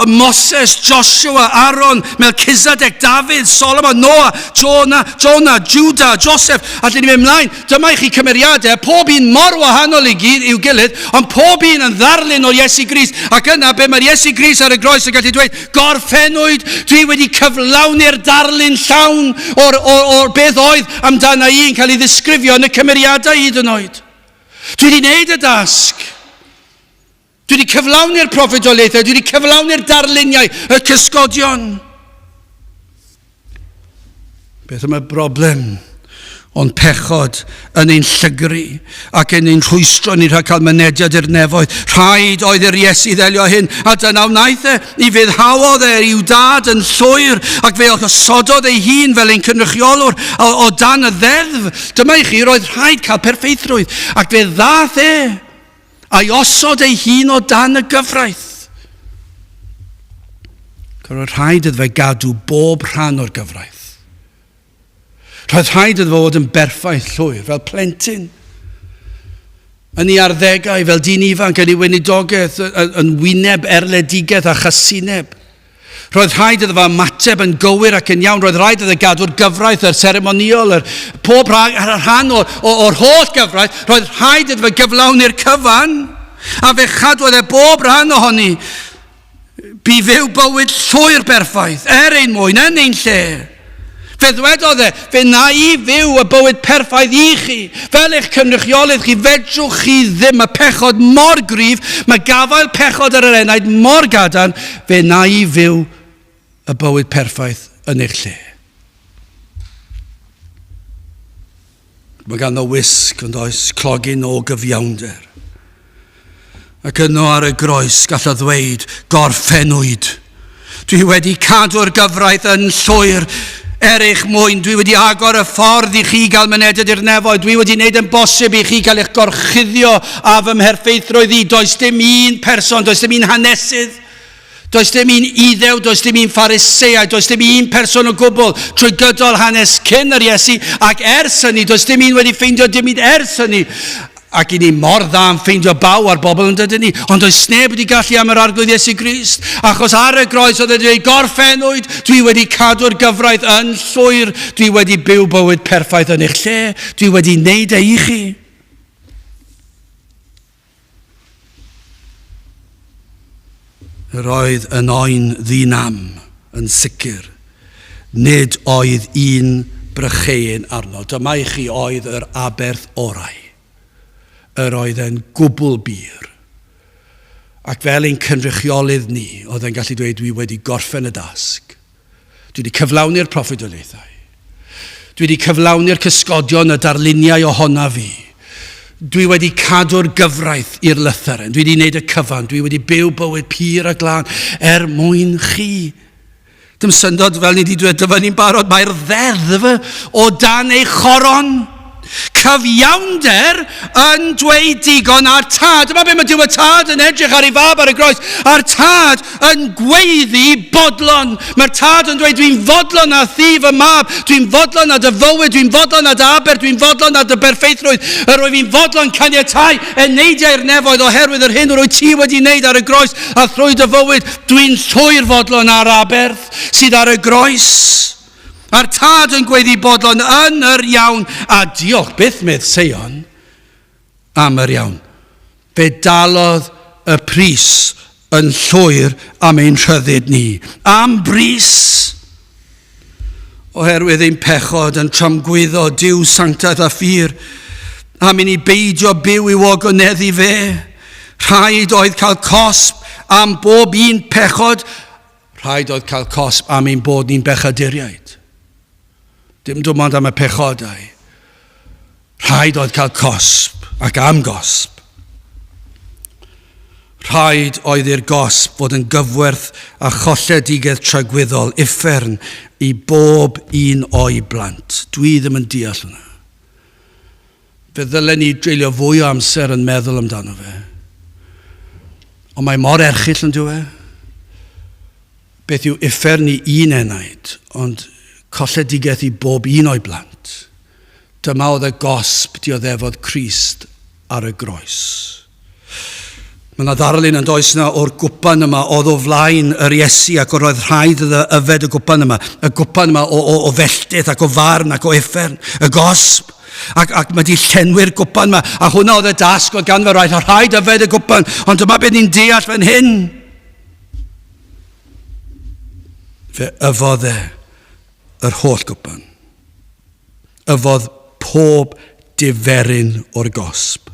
Moses, Joshua, Aaron, Melchizedek, Dafydd, Solomon, Noah, Jonah, Jonah, Judah, Joseph, a lle ni mynd mlaen. Dyma i chi cymeriadau, pob un mor wahanol i gyd, i'w gilydd, ond pob un yn ddarlun o Iesu Grist. Ac yna, be mae'r Iesu Grist ar y groes yn gallu dweud, gorffennwyd, dwi wedi cyflawni'r darlun llawn o'r, or, or beth oedd amdana i yn cael ei ddisgrifio yn y cymeriadau hyd yn oed. Dwi wedi gwneud y dasg. Dwi wedi cyflawni'r proffwydoliaethau, dwi wedi cyflawni'r darluniau, y cysgodion. Beth am y broblem ond pechod yn ein llygru ac yn ein rhwystro ni rhag cael mynediad i'r nefoedd. Rhaid oedd i'r Iesu ddelio hyn, a dyna wnaeth e. Ni fyddhaodd e i'w dad yn llwyr, ac fe osododd ei hun fel ein cynrychiolwr o, o dan y ddeddf. Dyma i chi, roedd rhaid cael perffeithrwydd, ac fe ddaeth e a'i osod ei hun o dan y gyfraith. Roedd rhaid iddo fe gadw bob rhan o'r gyfraith. Roedd rhaid iddo fod yn berffaith llwyr, fel plentyn. Yn ei arddegau, fel dyn ifanc, yn ei weinidogaeth, yn wyneb erledigaeth a chasineb. Roedd rhaid iddo fo ymateb yn gywir ac yn iawn. Roedd rhaid iddo gadw'r gyfraith, yr seremoniol, yr pob rhan o'r, o'r holl gyfraith. Roedd rhaid iddo fo gyflawni'r cyfan. A fe chadwodd e bob rhan ohoni. Bu fyw bywyd llwyr berffaith, er ein mwyn, yn ein lle. Fe ddwedodd e, fe na i fyw y bywyd perffaith i chi, fel eich cynrychiolydd chi, fedrwch chi ddim, mae pechod mor gryf, mae gafael pechod ar yr enaid mor gadarn, fe na i fyw y bywyd perffaith yn eich lle. Mae ganddo wisg, ond oes, clogyn o gyfiawnder. Ac yno ar y groes gallodd ddweud, gorffennwyd. Dwi wedi cadw'r gyfraith yn llwyr er eich mwyn. Dwi wedi agor y ffordd i chi gael mynediad i'r nefoedd. Dwi wedi wneud yn bosib i chi gael eich gorchuddio â fy mherffeithrwydd i. Does dim un person, does dim un hanesydd, does dim un Iddew, does dim un Phariseaid, does dim un person o gwbl trwy gydol hanes cyn yr Iesu ac ers hynny, does dim un wedi ffeindio dim un ers hynny. Ac i ni mor dda am ffeindio baw ar bobl yn dydyn ni, ond does neb wedi gallu am yr Arglwydd Iesu Grist, achos ar y groes oedd wedi dweud, gorffennwyd, dwi wedi cadw'r gyfraith yn llwyr, dwi wedi byw bywyd perffaith yn eich lle, dwi wedi wneud e i chi. Yr oedd yn oen ddi-nam, yn sicr. Nid oedd un brycheuyn arno. Dyma i chi oedd yr aberth orau. Yr oedd e'n gwbl bur. Ac fel ein cynrychiolydd ni, oedd e'n gallu dweud, dwi wedi gorffen y dasg. Dwi wedi cyflawni'r proffwydoliaethau. Dwi wedi cyflawni'r cysgodion y darluniau ohona fi. Dwi wedi cadw'r gyfraith i'r lythyren. Dwi wedi gwneud y cyfan. Dwi wedi byw bywyd pur a glân er mwyn chi. Dim syndod fel ni wedi dweud dyfynnu'n barod, mae'r ddeddf o dan ei choron. Cyfiawnder yn dweud digon a'r tad. Dyma be mae Duw y Tad yn edrych ar ei fab ar y groes. A'r tad yn gweiddi bodlon. Mae'r tad yn dweud, dwi'n fodlon â thi fy mab, dwi'n fodlon â dy fywyd, dwi'n fodlon â dy aber, dwi'n fodlon â dy berffeithrwydd. Yr wyf fi'n fodlon caniatáu eneidiau'r nefoedd oherwydd yr hyn yr wyt ti wedi wneud ar y groes a thrwy dy fywyd. Dwi'n llwyr fodlon â'r aberth sydd ar y groes. A'r tad yn gweiddi bodlon yn yr iawn, a diolch byth, medd Seion, am yr iawn. Fe dalodd y pris yn llwyr am ein rhyddid ni. Am bris! Oherwydd ein pechod yn tramgwyddo Duw sanctaidd a phur, am i ni beidio byw i'w ogoneddu fe. Rhaid oedd cael cosb am bob un pechod Rhaid oedd cael cosb am ein bod ni'n bechaduriaid. Dim dim ond am y pechodau. Rhaid oedd cael cosb ac am gosb. Rhaid oedd i'r gosb fod yn gyfwerth â cholledigaeth tragwyddol uffern i bob un o'i blant. Dwi ddim yn deall hwnna. Fe ddylen ni dreulio fwy o amser yn meddwl amdano fe. Ond mae mor erchyll yn dyw e? Beth yw uffern i un enaid, ond colledigaeth i bob un o'i blant. Dyma oedd y gosb dioddefodd Crist ar y groes. Mae yna ddarlun yn does yna o'r gwpan yma oedd o flaen yr Iesu ac oedd rhaid iddo yfed y gwpan yma, y gwpan yma o, o, o felltith ac o farn ac o uffern, y gosb. Ac, ac mae di llenwi'r gwpan yma, a hwnna oedd y dasg oedd gan fy rhaid, rhaid yfed y gwpan, ond dyma beth ni'n deall fan hyn. Fe yfodd e yr holl gwpan. Yfodd pob diferyn o'r gosb.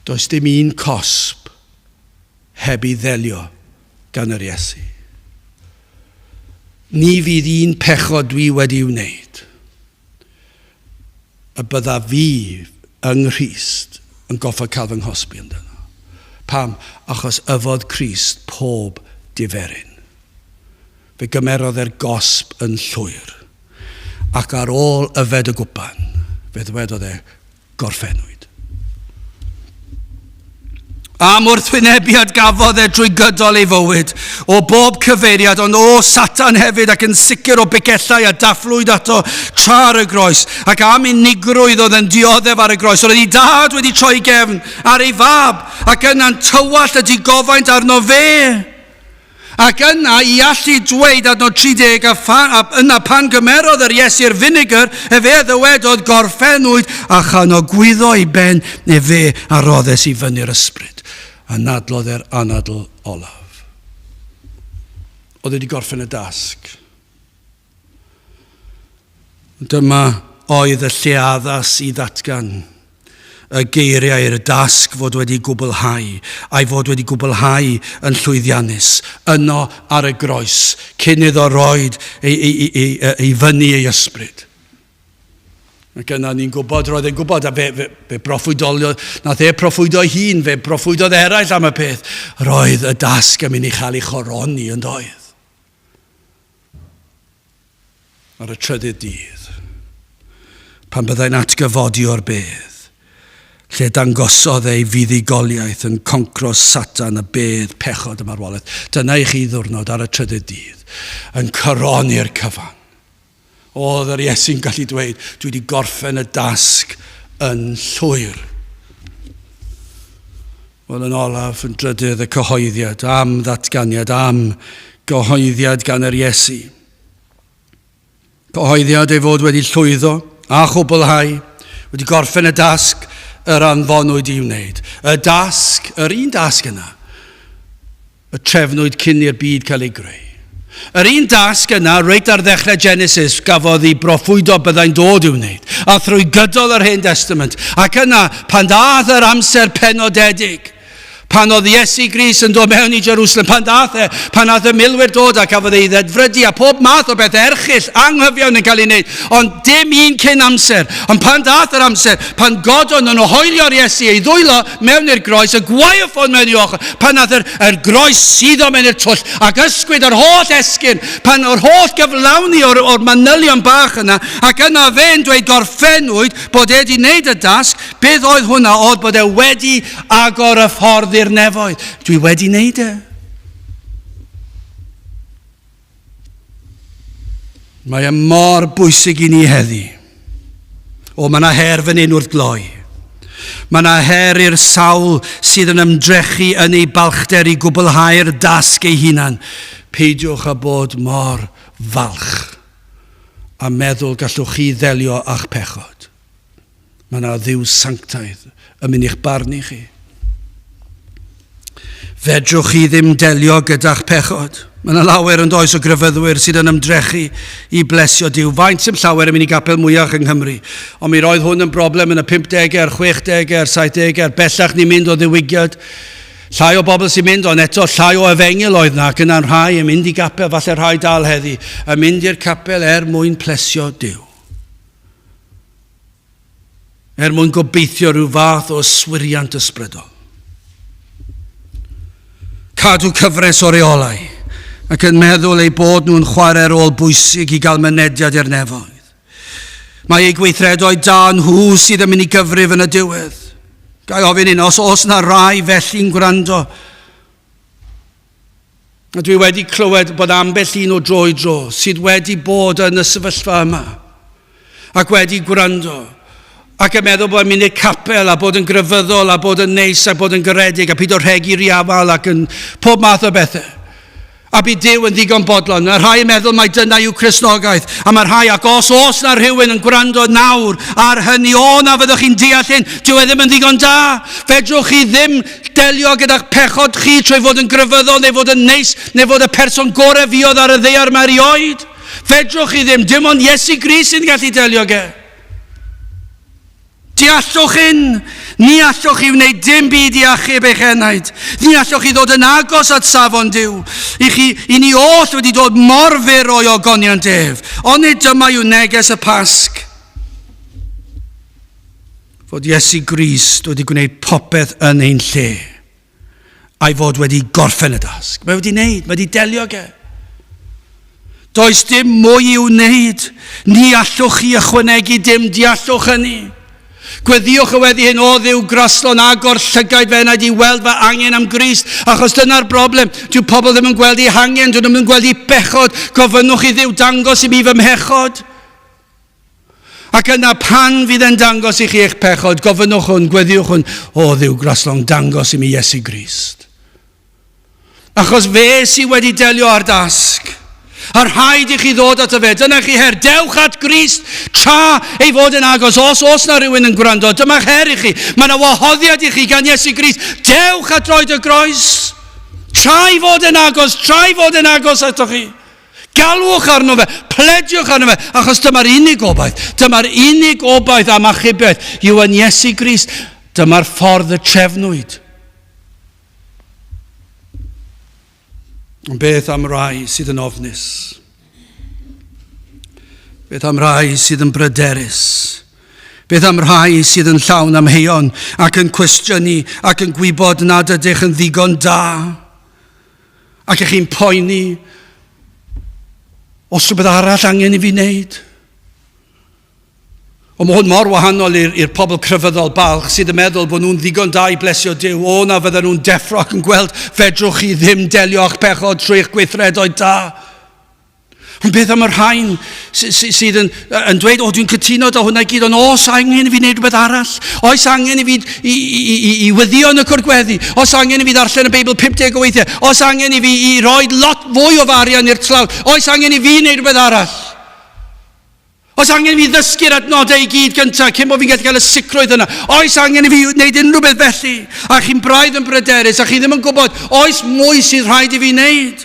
Does dim un cosb heb ei ddelio gan yr Iesu. Ni fydd un pechod dwi wedi wneud y bydda fi yng Nghrist yn goffa cael fy nghosbi amdano. Pam? Achos yfodd Crist pob diferyn. Fe gymerodd e'r gosb yn llwyr, ac ar ôl yfed y gwpan, fe ddwedodd e, Gorffennwyd. Am wrthwynebiad gafodd e drwy gydol ei fywyd, o bob cyfeiriad, ond o Satan hefyd, ac yn sicr o bigellau a daflwyd ato tra ar y groes, ac am unigrwydd oedd yn dioddef ar y groes. Roedd ei dad wedi troi gefn ar ei fab, ac yna'n tywallt y digofaint arno fe. Ac yna, i allu dweud adnod 30, a, pha, a yna pan gymerodd yr Iesu'r finegr, efe a ddywedodd, gorffennwyd, a chan ogwyddo ei ben, efe a roddes i fyny'r ysbryd. A nadlodd e'r anadl olaf. Oedd wedi gorffen y dasg. Dyma oedd y lle addas i ddatgan y geiriau i'r dasg fod wedi gwblhau, a'i fod wedi gwblhau yn llwyddiannus, yno ar y groes, cyn iddo roed ei, ei, ei, ei, ei fyny ei ysbryd. Ac yna ni'n gwybod, roedd e'n gwybod, a fe, fe, fe broffwydolio, nath e proffwydo ei hun, fe proffwydodd eraill am y peth. Roedd y dasg yn mynd i chael ei choroni yn doedd. Ar y trydydd dydd, pan byddai'n atgyfodi o'r bedd, lle dangosodd ei fuddugoliaeth yn concro Satan y bedd, pechod y marwolaeth. Dyna i chi ddwrnod ar y trydydd dydd, yn coroni'r cyfan. Oedd yr Iesu'n gallu dweud, dwi wedi gorffen y dasg yn llwyr. Wel, yn olaf, yn drydydd, y cyhoeddiad am ddatganiad, am gyhoeddiad gan yr Iesu. Cyhoeddiad ei fod wedi llwyddo a chwblhau, wedi gorffen y dasg yr anfonwyd i wneud. Y dasg, yr un dasg yna, y trefnwyd cyn i'r byd cael ei greu. Yr un dasg yna, reit ar ddechrau Genesis, gafodd ei broffwydo byddai'n dod i'w wneud, a thrwy gydol yr Hen Testament, ac yna, pan ddaeth yr amser penodedig, Pan oedd Iesu Grist yn dod mewn i Jerusalem, pan ddaeth e, pan nath y milwyr dod a cafodd ei ddedfrydu a pob math o beth erchyll, anghyfiawn yn cael ei wneud, ond dim un cyn amser. Ond pan ddaeth yr amser, pan godon nhw hoelio'r Iesu ei ddwylo mewn i'r groes, y gwaywffon mewn i ochr, pan nath yr, yr groes suddo mewn i'r twll ac ysgwyd yr holl esgyrn, pan o'r holl gyflawni o'r, or manylion bach yna, ac yna fe'n dweud gorffennwyd bod e wedi wneud y dasg, beth oedd hwnna oedd bod e wedi agor y ffordd i'r nefoedd. Dwi wedi wneud e. Mae e mor bwysig i ni heddi. O, mae yna her fan hyn wrth gloi. Mae yna her i'r sawl sydd yn ymdrechu yn ei balchder i gwblhau'r dasg ei hunan. Peidiwch â bod mor falch a meddwl gallwch chi ddelio â'ch pechod. Mae yna Dduw sanctaidd yn mynd i'ch barnu chi. Fedrwch chi ddim delio gyda'ch pechod. Mae yna lawer yn does o grefyddwyr sydd yn ymdrechu i blesio Duw. Faint sy'n llawer yn mynd i gapel mwyach yng Nghymru. Ond mi roedd hwn yn broblem yn y 50au, a'r 60au, a'r 70au, a'r bellach ni'n mynd o ddiwygiad. Llai o bobl sy'n mynd, ond eto llai o efengyl oedd na, ac yna'n rhai yn mynd i gapel, falle rhai dal heddi, yn mynd i'r capel er mwyn plesio Duw. Er mwyn gobeithio rhyw fath o yswiriant ysbrydol. Cadw cyfres o reolau ac yn meddwl eu bod nhw'n chwarae rôl bwysig i gael mynediad i'r nefoedd. Mae eu gweithredoedd da nhw sydd yn mynd i gyfrif yn y diwedd. Ga i ofyn un, os oes na rai felly'n gwrando, a dwi wedi clywed bod ambell un o dro i dro sydd wedi bod yn y sefyllfa yma ac wedi gwrando ac yn meddwl bod yn mynd i'r capel a bod yn grefyddol a bod yn neis a bod yn garedig a pido rhegi rhy afal ac yn pob math o bethau. A bydd Duw yn ddigon bodlon. Mae rhai yn meddwl mai dyna yw Cristnogaeth. A mae rhai, ac os oes na rhywun yn gwrando nawr ar hynny, o na fyddwch chi'n deall hyn, dyw e ddim yn ddigon da. Fedrwch chi ddim delio gyda'ch pechod chi trwy fod yn grefyddol neu fod yn neis neu fod y person gorau fuodd ar y ddaear 'ma erioed. Fedrwch chi ddim, dim ond Iesu Grist sy'n gallu delio ge. Deallwch hyn, ni allwch chi wneud dim byd i achub eich enaid. Ni allwch chi ddod yn agos at safon Duw. I chi, i ni oll wedi dod mor fyr o'i ogoniant ef. Onid dyma yw neges y Pasg? Fod Iesu Grist wedi gwneud popeth yn ein lle, a'i fod wedi gorffen y dasg. Mae wedi wneud, mae wedi delio ge. Does dim mwy i'w wneud. Ni allwch chi ychwanegu dim, deallwch hynny. Gweddïwch y weddi hyn, o Dduw graslon, agor llygaid fy enaid i weld fy angen am Grist, achos dyna'r broblem. Dyw pobl ddim yn gweld eu hangen, dyn nhw ddim yn gweld eu bechod. Gofynnwch i Dduw dangos i mi fy mhechod. Ac yna pan fydd e'n dangos i chi eich pechod, gofynnwch hwn, gweddiwch hwn, o Dduw graslon, dangos i mi Iesu Grist. Achos fe sydd wedi delio â'r dasg. A rhaid i chi ddod ato fe. Dyna chi her. Dewch at Grist tra ei fod yn agos. Os oes na rhywun yn gwrando, dyma'ch her i chi. Mae yna wahoddiad i chi gan Iesu Grist. Dewch at droed y groes. Tra ei fod yn agos, tra ei fod yn agos ato chi. Galwch arno fe, plediwch arno fe, achos dyma'r unig obaith. Dyma'r unig obaith am achubiaeth yw yn Iesu Grist. Dyma'r ffordd y trefnwyd. Ond beth am rai sydd yn ofnus? Beth am rai sydd yn bryderus? Beth am rhai sydd yn llawn amheuon ac yn cwestiynu ac yn gwybod nad ydych yn ddigon da? Ac ych chi'n poeni os rhywbeth arall angen i fi wneud? Ond mae hwn mor wahanol i'r pobl crefyddol balch sydd yn meddwl bod nhw'n ddigon da i blesio Duw. O, na fydden nhw'n deffro ac yn gweld fedrwch chi ddim delio â'ch pechod trwy eich gweithredoedd da. Ond beth am y rhain sydd yn, yn dweud, o, dwi'n cytuno da hwnna i gyd, ond oes angen i fi wneud rhywbeth arall? Oes angen i fi i, i, i, i wyddio yn y cwr gweddi? Oes angen i fi ddarllen y Beibl 50 o weithiau? Oes angen i fi i roi lot fwy o farian i'r tlawd? Oes angen i fi wneud rhywbeth arall? Oes angen i fi ddysgu'r adnodau i gyd gyntaf cyn bod fi'n gallu cael y sicrwydd yna? Oes angen i fi wneud unrhyw beth felly? A chi'n braidd yn bryderus a chi ddim yn gwybod, oes mwy sydd rhaid i fi wneud?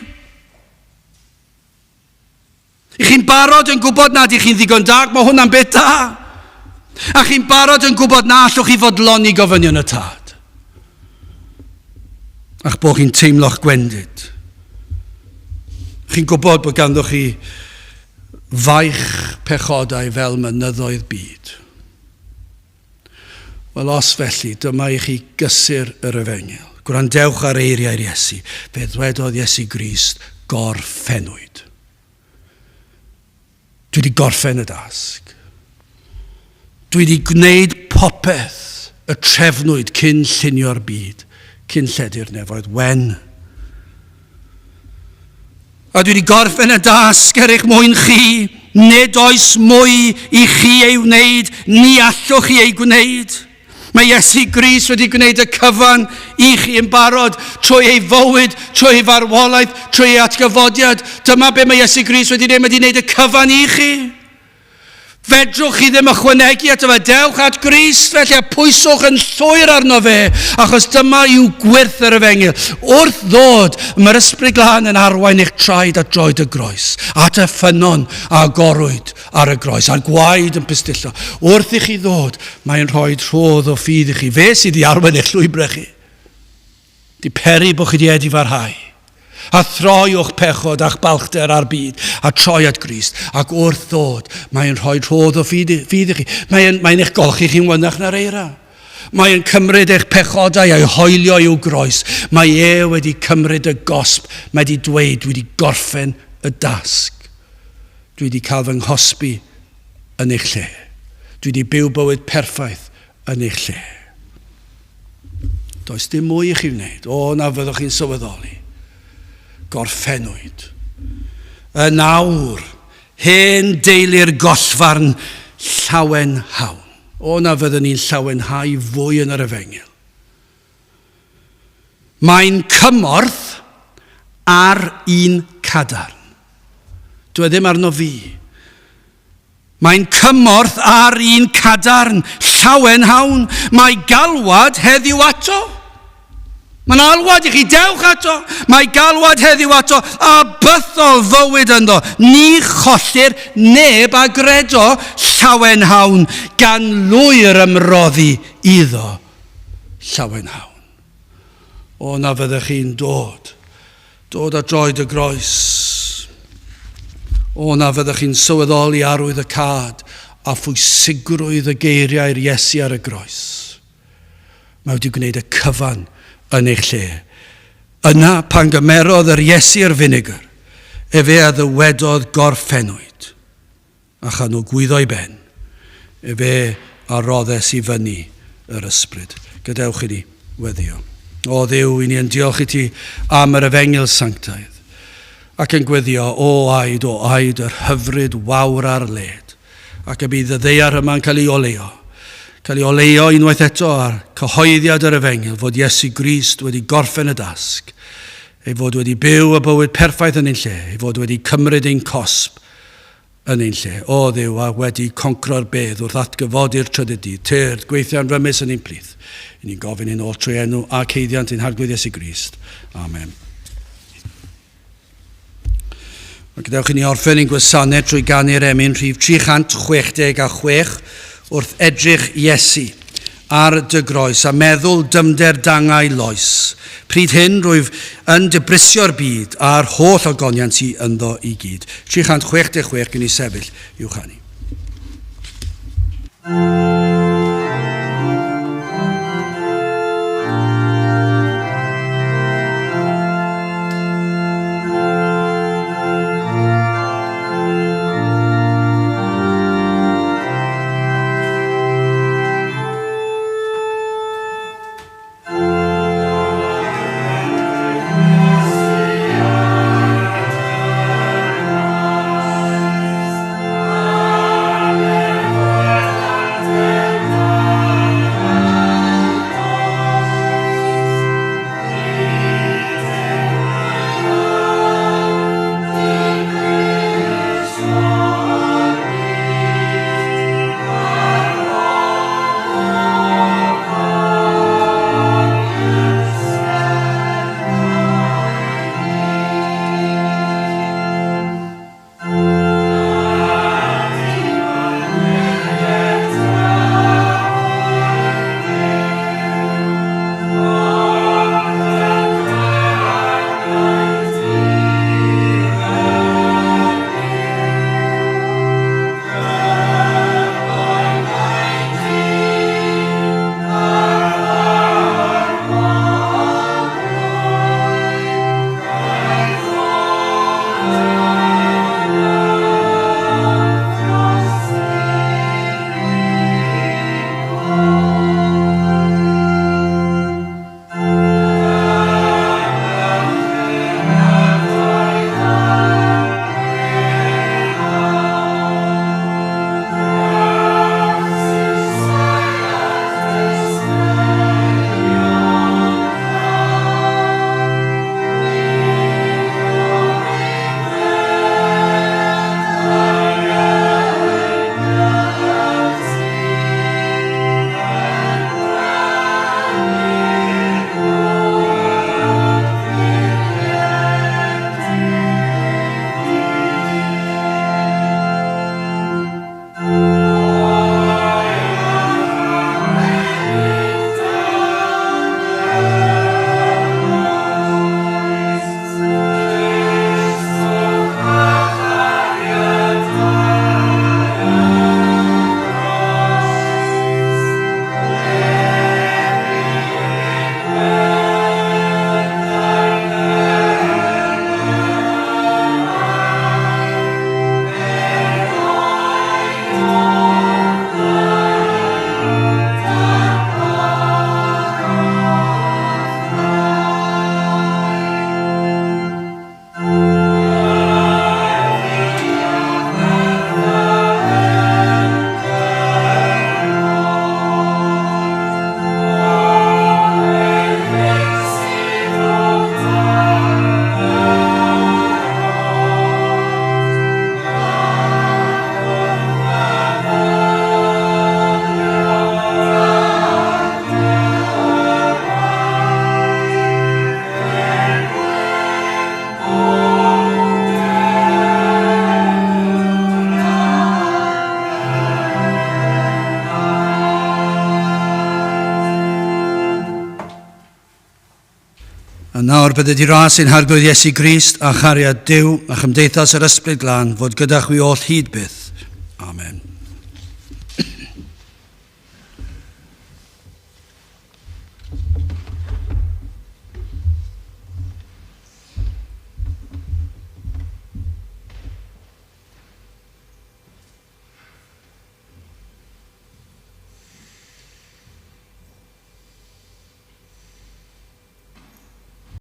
I chi'n barod yn gwybod nad i chi'n ddigon da, mae hwnna'n beth da. A chi'n barod yn gwybod na allwch chi fodloni gofynion y tad. A'ch bod chi'n teimlo'ch gwendid. Chi'n gwybod bod ganddo chi faich pechodau fel mynyddoedd byd. Wel, os felly, dyma i chi gysur yr efengyl. Gwrandewch ar eiriau'r Iesu. Fe ddwedodd Iesu Grist, gorffennwyd. Dwi wedi gorffen y dasg. Dwi wedi gwneud popeth y trefnwyd cyn llunio'r byd, cyn lledu'r nefoedd wen. A dwi wedi gorffen y dasg er eich mwyn chi. Nid oes mwy i chi ei wneud, ni allwch chi ei gwneud. Mae Iesu Grist wedi gwneud y cyfan i chi yn barod trwy ei fywyd, trwy ei farwolaeth, trwy ei atgyfodiad. Dyma be mae Iesu Grist wedi gwneud, mae wedi gwneud y cyfan i chi. Fedrwch chi ddim ychwanegu ato fe. Dewch at Grist felly a pwyswch yn llwyr arno fe, achos dyma yw gwyrth yr efengyl. Wrth ddod, mae'r Ysbryd Glân yn arwain eich traed at droed y groes, at y ffynnon a agorwyd ar y groes, a'r gwaed yn pistillo. Wrth i chi ddod, mae'n rhoi rhodd o ffydd i chi. Fe sydd i arwain eich llwybrau chi. Di peri bod chi di edifarhau. A throi o'ch pechod a'ch balchder a'r byd, a troi at Grist. Ac wrth ddod, mae'n rhoi rhodd o ffydd, ffydd i chi. Mae'n mae eich golchi chi'n wynach na'r eira. Mae yn cymryd eich pechodau a'i hoelio i'w groes. Mae e wedi cymryd y gosb. Mae wedi dweud, dwi wedi gorffen y dasg. Dwi wedi cael fy nghosbi yn eich lle. Dwi wedi byw bywyd perffaith yn eich lle. Does dim mwy i chi wneud. O, na fyddwch chi'n sylweddoli. Gorffennwyd. Yn awr, hen deulu'r gollfarn llawen hawn. O, na fyddwn ni'n llawenhau fwy yn yr efengyl. Mae'n cymorth ar un cadarn. Dwi e ddim arno fi. Mae'n cymorth ar un cadarn, llawen hawn. Mae galwad heddiw ato. Mae'n alwad i chi, dewch ato. Mae galwad heddiw ato a bythol fywyd ynddo. Ni chollir neb a gredo llawen hawn gan lwyr ymroddi iddo llawen hawn. O, na fyddech chi'n dod Dod at droed y groes. O, na fyddech chi'n sylweddoli arwydd y cad a phwysigrwydd y geiriau'r Iesu ar y groes. Mae wedi gwneud y cyfan yn eich lle. Yna, pan gymerodd yr Iesu yr finegr, efe a ddywedodd gorffennwyd. A chan nhw gwyddo i ben, efe a roddes i fyny yr ysbryd. Gadewch i ni weddio. O Dduw, i ni yn diolch i ti am yr efengyl sanctaidd, ac yn gweddio, o aed, o aed yr hyfryd wawr ar led, ac y bydd y ddeiar yma'n cael ei oleuo, cael ei oleuo unwaith eto ar cyhoeddiad yr efengyl fod Iesu Grist wedi gorffen y dasg, ei fod wedi byw y bywyd perffaith yn ein lle, ei fod wedi cymryd ein cosb yn ein lle. O Dduw, a wedi concro'r bedd wrth atgyfodi'r trydydd dydd, tyrd, gweithia'n rymus yn ein plith. I ni'n gofyn hyn oll trwy enw ac haeddiant ein Harglwydd Iesu Grist. Amen. A gadewch i ni orffen ein gwasanaeth trwy ganu'r emyn rhif 366 wrth edrych Iesu ar dy groes a meddwl dyfnder dangau loes. Pryd hyn rwyf yn dibrisio'r byd a'r holl ogoniant sy ynddo i gyd. 366 gwn i sefyll i'w chanu. A nawr bydded i ras ein Harglwydd Iesu Grist a chariad Duw a chymdeithas yr Ysbryd Glân fod gyda chwi oll hyd byth. Amen.